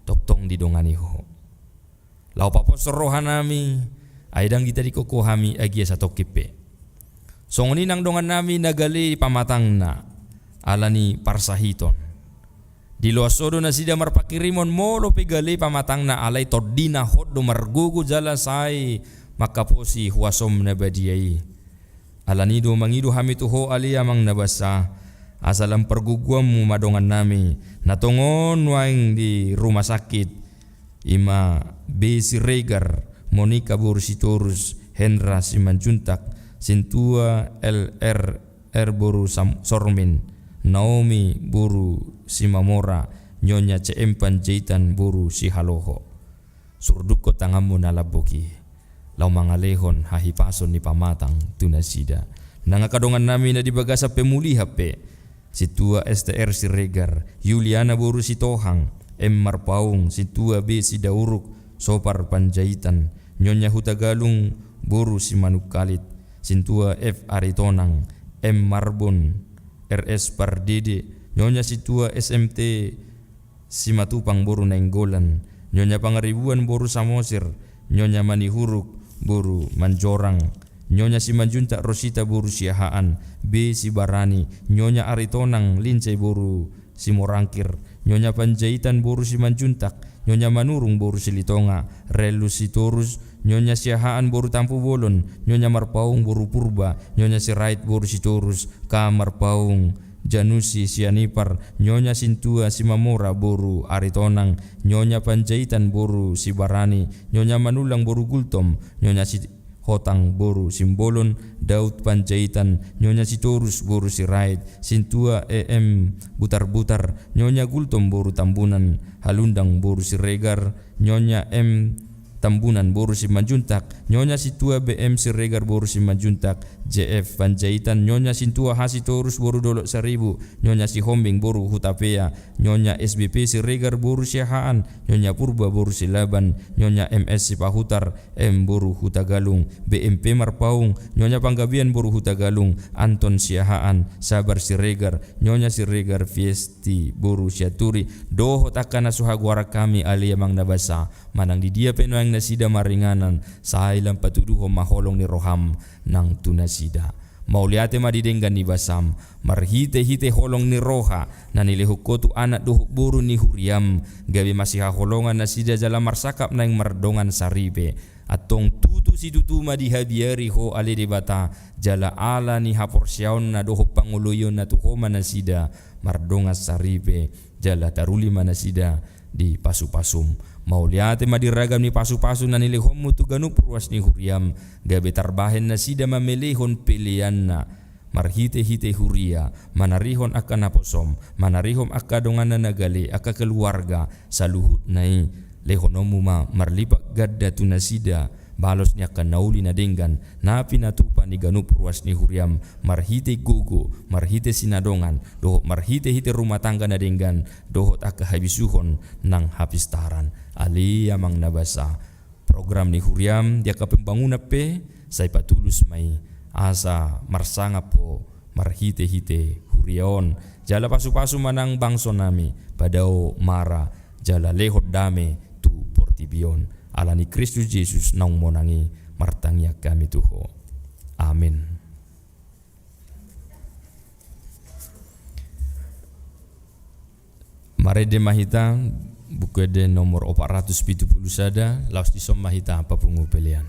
tongtong didongani Ho. Laho paposhon rohanami, ai ndang ditadingkon Ho hami agia satongkin pe. Songon i nang dongannami na gale pamatangna, ala ni parsahiton. Diloas Ho do nasida marpanghirimon molo pe gale pamatangna, alai tondina hot do margogo jala sai mangkaposi huasom na badia i. Alani do mangido hami tu Ho ale Amang na basa, asa lam pargogoanmu ma dongannami na tongon nuaeng di rumah sakit, i ma B Siregar, Monika boru Sitorus, Hendra Simanjuntak, Sintua L R R boru Sam-, Sormin, Naomi boru Simamora, Nyonya C M Panjaitan boru Sihaloho. Surdukkon tanganmu na lambok i, laho mangalehon hahipason ni pamatang tu nasida. Nang angka dongannami na di bagasan pemulihan pe, Sintua S T R Siregar, Yuliana boru Sitohang, M Marpaung, Sintua B Sidauruk, Sopar Panjaitan, Nyonya Hutagalung boru Simanungkalit, Sintua F Aritonang, M Marbun, R S Pardede, Nyonya Sintua S M T Simatupang boru Nainggolan, Nyonya Pangaribuan boru Samosir, Nyonya Manihuruk boru Manjorang, Nyonya Simanjuntak Rosita boru Siahaan, B Sibarani, Nyonya Aritonang Lincai boru Simorangkir, Nyonya Panjaitan boru Simanjuntak, Nyonya Manurung boru Silitonga, Relus Sitorus, Nyonya Siahaan boru Tampubolon, Nyonya Marpaung boru Purba, Nyonya Sirait boru Sitorus, K Marpaung, Janusi Sianipar, Nyonya Sintua Simamora boru Aritonang, Nyonya Panjaitan boru Sibarani, Nyonya Manulang boru Gultom, Nyonya Sihotang boru Simbolon, Daud Panjaitan, Nyonya Sitorus boru Sirait, Sintua E M Butarbutar, Nyonya Gultom boru Tambunan, Halundang boru Siregar, Nyonya M Tambunan boru Simanjuntak, Nyonya Sintua B M Siregar boru Simanjuntak, J F Panjaitan, Nyonya Sintua H Sitorus boru Dolok Saribu, Nyonya Sihombing boru Hutapea, Nyonya S B P Siregar boru Siahaan, Nyonya Purba boru Silaban, Nyonya M S Sipahutar, M boru Hutagalung, B M P Marpaung, Nyonya Panggabean boru Hutagalung, Anton Siahaan, Sabar Siregar, Nyonya Siregar Fiesti boru Sianturi, dohot angka na so hagoaran hami ale Amang na basa, manang di dia pe nuaeng nasida maringanan, sai lam patuduhon ma holong ni roham nang tu nasida. Mauliate ma di denggan ni basam, marhitehite holong ni roha na nilehon Ho tu anak dohot boru ni huriam, gabe masihaholongan nasida jala marsangkap naeng mardongan saripe. Antong tutu situtu ma dihabiari Ho ale Debata, jala ala ni haporseaonna dohot pangoloionna tu Ho ma nasida mardongan saripe, jala taruli ma nasida di pasupasum. Mauliate ma di ragam ni pasupasu na nilehonmu tu ganup ruas ni huriam, gabe tarbahen nasida mamelehon peleanna, marhitehite huria, manarihon angka naposom, manarihon angka donganna na gale, angka keluarga, saluhutna i, lehononmu ma marlipat ganda tu nasida, balos ni angka na uli na denggan, na pinatupa ni ganup ruas ni huriam, marhite gogo, marhite sinadongan, dohot marhitehite rumah tangga na denggan, dohot angka habisuhon nang hapistaran. Ale Amang na basa, program ni huriam di angka pembangunan pe, sai patulus ma i, asa marsangap Ho marhitehite huria on. Jala pasupasu ma nang bangsonami, padao mara, jala lehon dame tu portibi on. Ala ni Kristus Jesus naung monang i, martangiang hami tu Ho. Amin. Marende ma hita, Buku Ende nomor opat ratus pitu pulu sada, laos dison ma hita papungu pelean.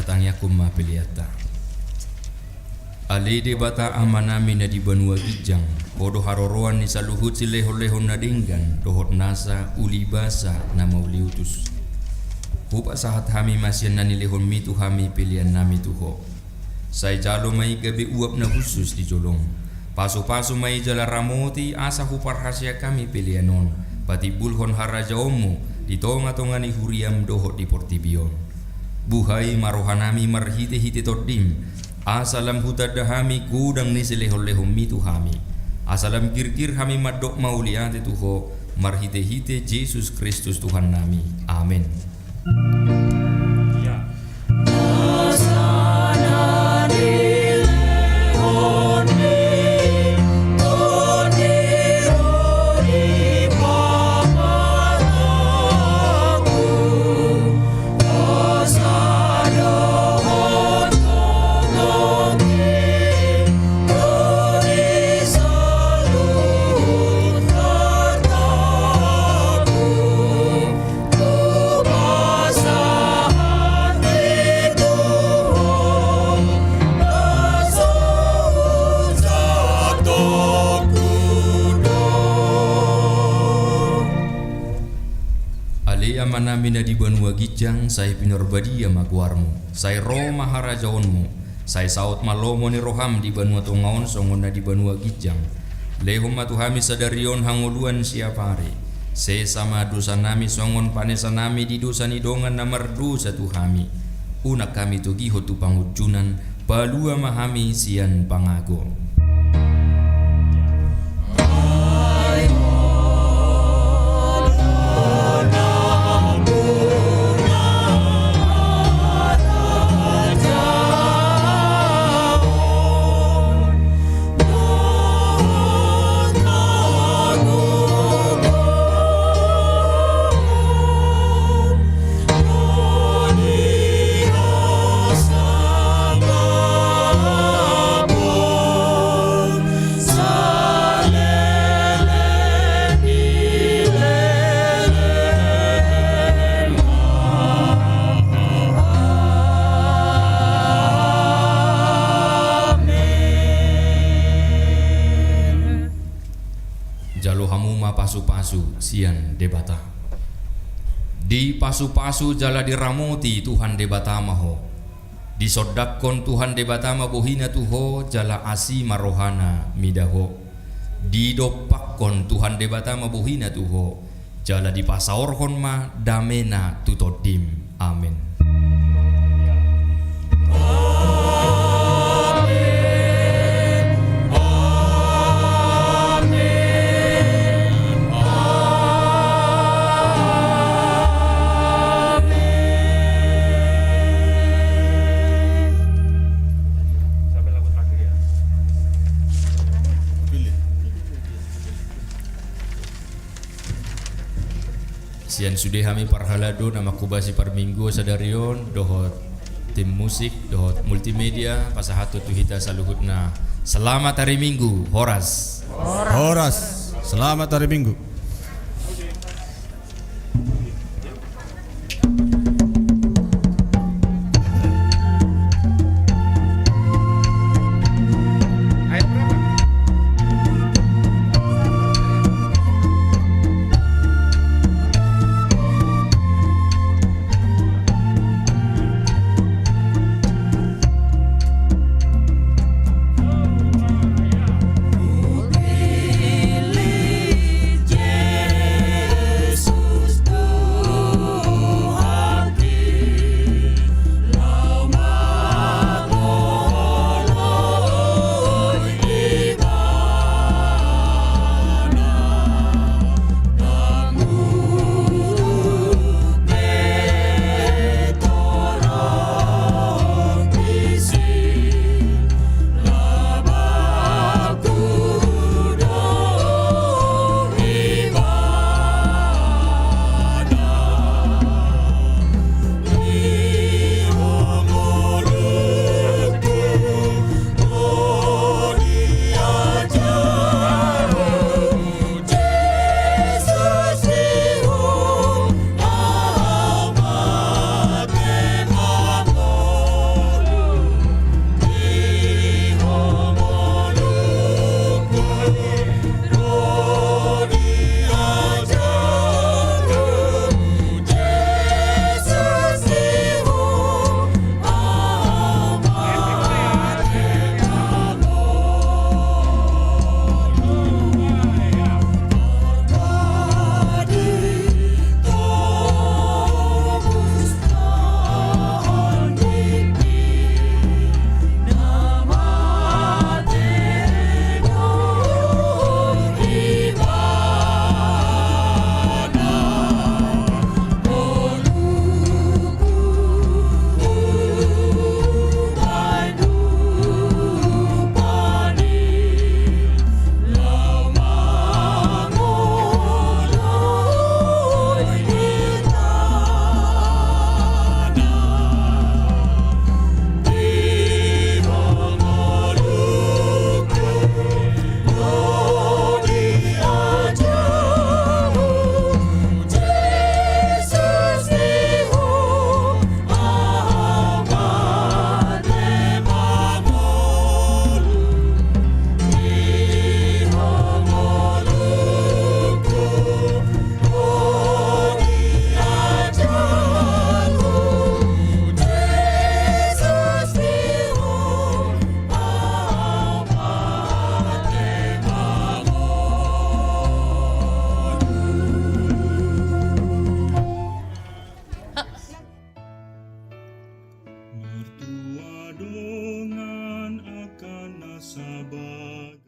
Tangiangkon ma peleanta. Ale Debata Amanami na di banua ginjang, Ho do haroroan ni saluhut silehonlehon na denggan dohot nasa ulibasa na mauliutus. Hupasahat hami ma sian na nilehonMi tu hami peleannami tu Ho. Sai jalo ma i gabe uap na hushus di jolom. Pasupasu ma i jala ramoti asa huparhaseang hami pelean on patimbulhon harajaonMu di tongatonga ni huriaM dohot di portibi on. Buhai ma rohanami marhitehite TondiM, asa lam hutanda hami godang ni silehonlehonMi tu hami, asa lam girgir hami mandok mauliate tu Ho marhitehite Jesus Kristus Tuhannami. Amen. Ale Amanami na di banua ginjang, sai pinarbadia ma goarMu, sai ro ma harajaonMu, sai saut ma lomo ni rohaM di banua tonga on songon na di banua ginjang. Lehon ma tu hami sadari on hangoluan siapari. Sesa ma dosanami songon panesanami di dosa ni dongan na mardosa tu hami. Unang hami togihon tu pangunjunan, palua ma hami sian pangago. Jalo hamu ma pasupasu sian Debata. Dipasupasu jala diramoti Tuhan Debata ma ho. Disondangkon Tuhan Debata ma bohina tu ho jala asi ma rohana mida ho. Didompakkon Tuhan Debata ma bohina tu ho jala dipasaorhon ma damena tu tondim. Amen. Sian sude hami parhalado na manghobasi parminggu sadari on dohot tim musik dohot multimedia, pasahathon tu hita saluhutna selamat hari Minggu. Horas. Horas. Selamat hari Minggu. Amen.